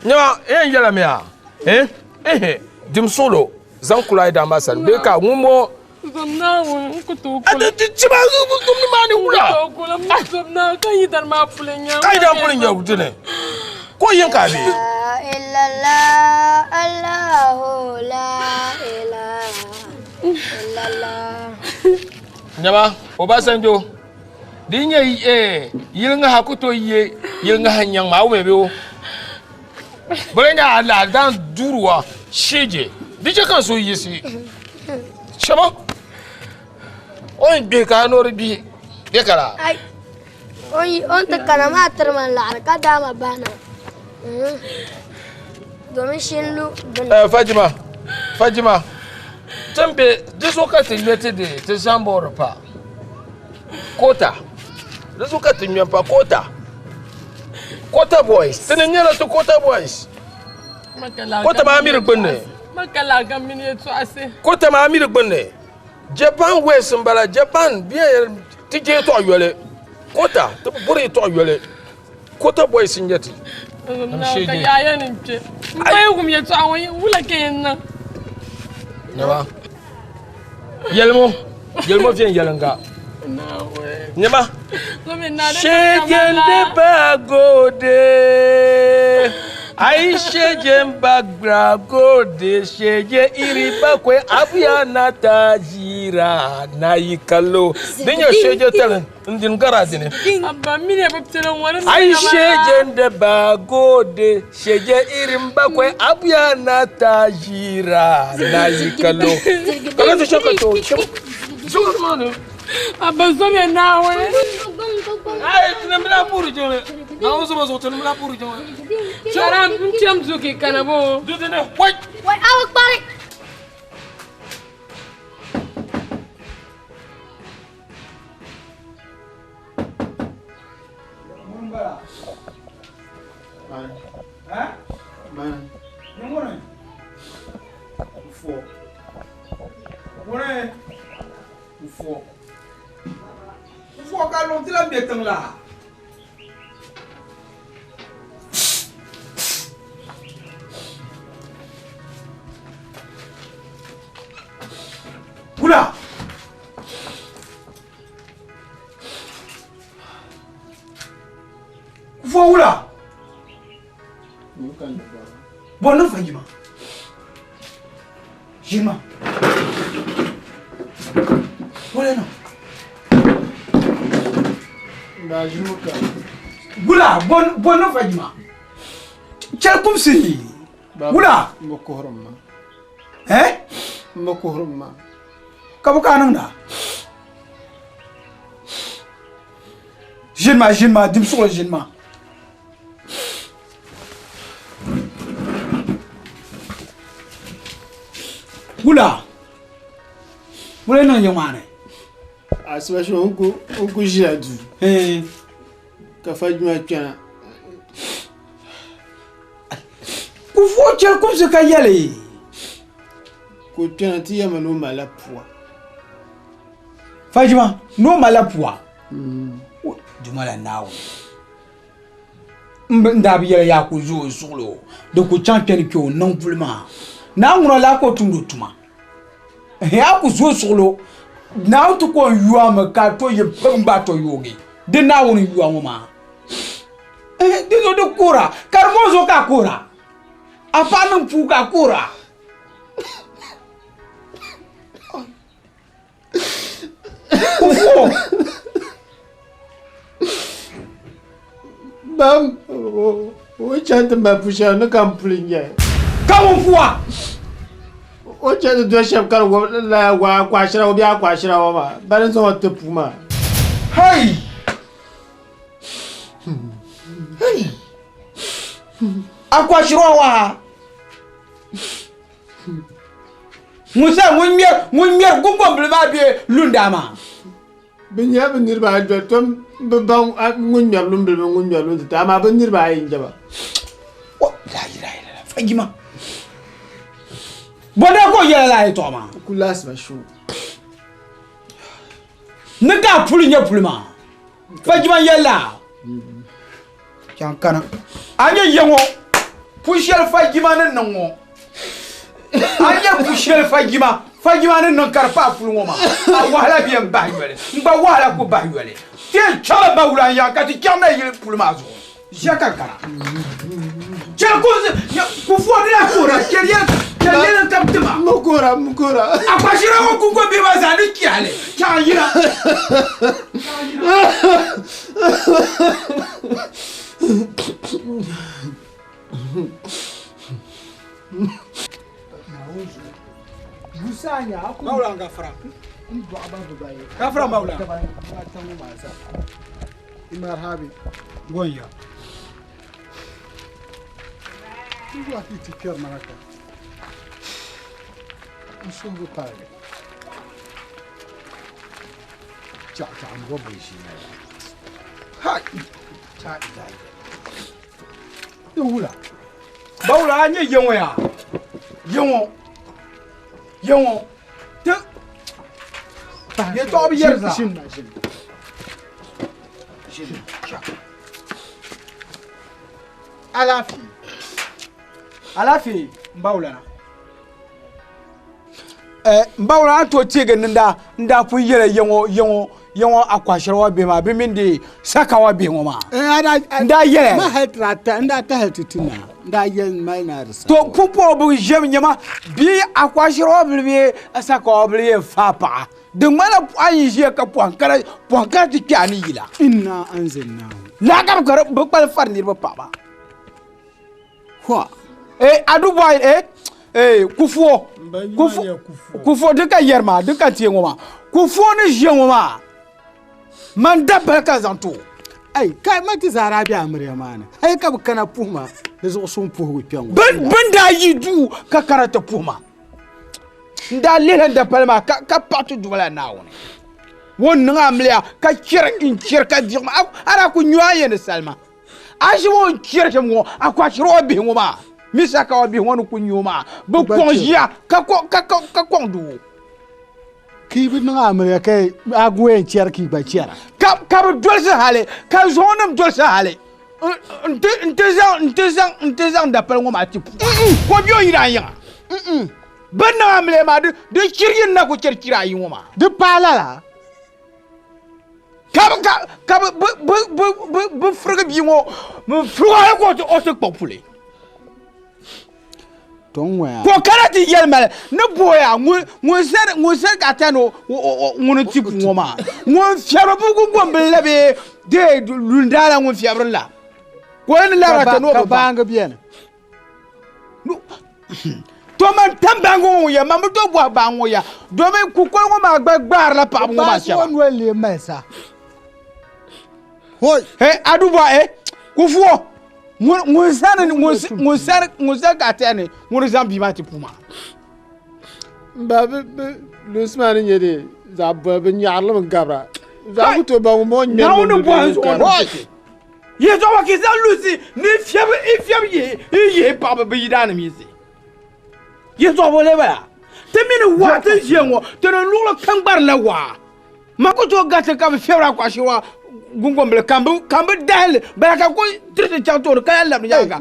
nyama yɛn yɛla mi a eh dim suɣulo zaŋ kuli a yi daa maa sani bee ka ŋun mo Zom Naawuni n ku tooi a kuli. di chi maa zom ni maa ni wula N ku tooi kuli m zom Naawuni ka yi dari maa puli nya. Ka yi dari puli nya dini ko yin ka bi. La illallah Allahu la ilaha illallah. Nyama Obasanjo di nyɛ yili ŋaha ku tooi ye yili ŋaha nyaŋ maa wumi bɛ o bɛ nya a la dan duruwa sheje di chɛ ka n so yiɣisi shɛba o ni gbihi ka a ni o di gbihi bɛ kala Ai o ni ti kana maa tiri ma laɣiri ka daama bahina domin shi n lu bini. Fajima Fajima tin be di so ka ti ŋmɛ ti di ti zamboori pa kota di so ka ti ŋmɛ pa kota kota boys ti ni nyɛla ti kota boys kota maa miri gbunni kota maa miri gbunni Japan West n bala Japan bia ti je tɔɣa yoli kota ti buri tɔɣa yoli kota boys n nyɛ ti Nyama yɛlimo yɛlimo viɛnyɛliŋga nyama shejende bagode ai shejen bagragode sheje iri bakwai abuya na ta jira na yi kallo din ya sheje talin ndin gara dini ai shejen da bagode sheje irin bakwai abuya na ta jira na yi kallo kaga ta shaka to zuwa ma ne Abba zomiya Naawuni. Ai, tinim bila puuri jiŋli. Naawuni zuba zuɣu tinim bila puuri jiŋli. Chara n chem duki kana bo. Dudu ne wai. Wai awa kpari. Fo ka luŋ ti lan be tiŋ la. Wula! Fo wula! Bɔ ni fa yima. Yima. Wula na. Wula bɔ ni fa yima. Chɛli kumsi. Wula. Eh? Ka bɔ ka a niŋda? Ʒini ma ʒini ma dim suɣuli ʒini ma. Wula wula niŋ yɛ ŋmaa ni. Asibashi n ku ʒila duu ka fajima kpɛna. Kufuo chɛli kumsi ka yɛli. Ka o kpɛna ti yɛma ni o malila pua. Fajima ni o malila pua. Duma la Naawuni. N daa bi yɛli yaa ku zo o suɣili o di ku chaŋ kpɛni kpɛ o niŋ puli maa naa ŋuna laa ka o tumdi o tuma a ku zo suɣili o Naawuni ti ko n yuami ka to yi pam gba to yoogi di Naawuni yuwa ŋɔ maa di zo di kuhira ka di moo zo ka a kuhira a paɣa niŋ puu ka a kuhira Kufuo. Bam o chaŋ ti mali pu shɛli ni ka n puli n-nyɛ. Ka ŋun pua? O chaŋ ti doli shɛba ka di laya akwaashirawa bee akwaashirawa maa bani n-zaŋ o ti puu maa. Hei! Hei! Akwaashirawa! Ŋun sa ŋun ŋmɛri ŋun ŋmɛri guŋgombil maa bee lundaa maa. Bɛ nyɛla bɛ niriba ayi doli tom bi baŋ ŋun ŋmɛri lumbili mini ŋun ŋmɛri luntitali amaa bɛ niriba ayi n-nyɛ ba. La ilaha illallah Fajima. Bɔnda ka o yɛla lala yɛtɔɣa maa. Ku laasi ba shuu. Ni ka a puli nyɛ puli maa. Fajima yɛla. Chaŋ kana. A nyɛ ya ŋɔ pu shɛli Fajima ni niŋ ŋɔ. A nyɛ pu shɛli Fajima Fajima ni niŋ ka di paai puli ŋɔ maa. A wahala bɛ yɛn bahi yoli. N gba wahala ku bahi yoli. Ti yɛn chaŋla Bawula n-yaɣi ka ti chaŋ na yili puli maa zuɣu. Ʒiya ka kana. Chɛli ku ku fo di la kuhira chɛli yɛli chɛli yɛli n tab tima. M kuhira m kuhira. A kpashira ŋɔ kuŋko bihi maa zaa ni chiha li chaŋ yina. Mawula n gafara. Gafara Mawula. Marhabi. Gonya. Zuwa ti ti kpɛri mana ka n suhu bi paligi Chaɣa chaɣa n bɔbi ʒii na yaa. Hai. Chaɣa chaɣa. Di wula. Bawula a nyɛ yeŋɔ yaa. Yeŋɔ. Yeŋɔ. Ti. Yɛtɔɣa bi yɛri zaa. Ʒini na ʒini. Ʒini. Alaafee. Alaafee n bawula na. N bawula a tooi teegi ni n daa pun yɛla yeŋɔ yeŋɔ yeŋɔ akwashirawa bihi maa bɛ mini di sakawa bihi ŋɔ maa. N daa yɛla. Ma hali tira ta n daa tahali ti ti na n daa yɛli mali na di sa. To pumpɔŋɔ bi ʒɛmi nyɛma bia akwashirawa bili bee sakawa bili yɛn faai paɣa di ŋmanila a yi ʒiya ka pɔhim kana pɔhim kana ti kpɛ a ni yila. Inna anzalnahu. Laa ka bi ka bi kpalim fari niriba paɣaba. Hwa. Eh adu boy eh eh kufuo kufuo kufuo di ka yɛri maa di ka tiɛ ŋɔ maa kufuo ni ʒiya ŋɔ maa. Man dabali ka zaŋ ti o. Ai, ka ma ti zaa daa be amiliya maa ni, hali ka bɛ kana puhi ma di zuɣu suŋ puhigu kpe ŋɔ. Bɛ ni daa yi duu ka kana ti puhi ma, n daa lihila n dapali maa ka paɣi ti Duuma la Naawuni. O ni niŋ amiliya ka chɛri n-chɛri ka diɣi ma, a daa ku nyu a ya ni salima. A ʒi o n-chɛri shɛm ŋɔ, a ku achiri o bihi ŋɔ maa. Misa ka o bihi ŋɔ ni ku nyu o maa, bɛ kɔŋ ʒiya ka kɔŋ doo. Ka yi bi niŋ amiliya ka a gu yɛn chɛri ka yi gba chɛra. Ka bɛ dolisi hali, ka zuɣunim dolisi hali nti zaŋ dapali ŋɔ maa ti pu ka o be o yidaan yiŋa. Bɛ ni niŋ amiliya maa di chiri yin na ku chɛri chira ayi ŋɔ maa. Di paai lala. Ka bɛ firigi bia ŋɔ n-firig o hali ka o ti kpuɣi puli. To n ŋɔya. Ka o kana ti yɛli ma ni booya ŋun sani ka a tani ŋun n-ti puu ŋɔ maa ŋun fiɛbiri bɛ guŋgombili la bee dee lundaala ŋun fiɛbiri la ka o ni labira ti ni o bi Ka baangi beni. To man tam baangi ŋɔ ya man bi tooi bɔhi baangi ŋɔ ya domin kukoli ŋɔ maa gba gbaarila paɣaba ŋɔ maa shɛba. Baansi ŋɔ noli lee mali sa. Hoi. He aduba eh kufuo ŋun sani ŋun sani ŋun sani ka a tɛha ni ŋun zaŋ bia maa ti puu maa. N ba bi bi lunsi maa ni nyɛ de zaɣ boli bi nyaɣarili mi gabira zaɣ ku tooi baŋ ŋun bɔŋɔ ŋmɛri Naawuni bɔhim zuɣu ni yi zuɣu ka zaŋ lunsi ni fiɛbi i fiɛbi yihi i yihi paɣaba bi yidaanim yinsi yi zuɣu bi lee bala ti mi ni waa ti ʒiya ŋɔ ti ni luɣuli kam gbarila waa Ma ku tooi gariti ka bɛ fiɛbiri a kɔɣishiriwa guŋgombil ka m bi dahi li bala ka ku tiriti chaŋ tooni ka lan labiri nyaaŋa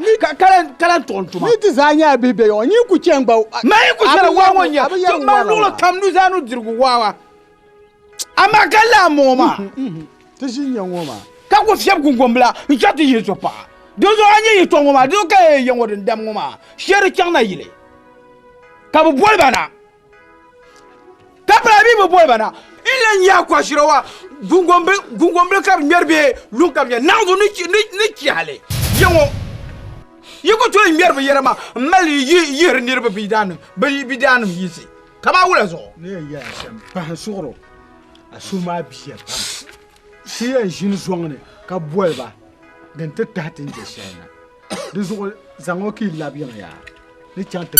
ka lan tuɣi n tuma. Ni ti zaa nyɛla bihi be yɔɣɔ, nyin ku chɛ n gba. Ma yi ku chɛla waa ŋɔ nyɛ man luɣili kam nuzaa nudirigu waa, amaa ka lahi m-bɔŋɔ maa. Ti ʒi n-nyɛ ŋɔ maa. Ka ku fiɛbi guŋgombila n-chaŋ ti yihi zuɣupaɣa. Dinzuɣu a nya yɛtɔɣa ŋɔ maa, dinzuɣu ka yɛn ya ŋɔ din dam ŋɔ maa, shee di chaŋ na yili ka bɛ boli ba na. Ka pala mi bi boli ba na n lan nya akɔshirawa guŋgombili ka bi ŋmɛri bee luŋ ka bi ŋmɛri naɣizu ni chihali ya ŋɔ yi ku tooi ŋmɛri binyɛra maa m mali yihiri niriba bidaanim yinsi kaman wula zuɣu. Ni yɛn yɛli shɛm pahi suɣuro a suhu maa biya pam ti yɛn ʒini zɔŋ ni ka boli ba din ti tahi ti ni je shɛli na di zuɣu zaŋ o ka yi labi yiŋ yaa ni chaŋ ti.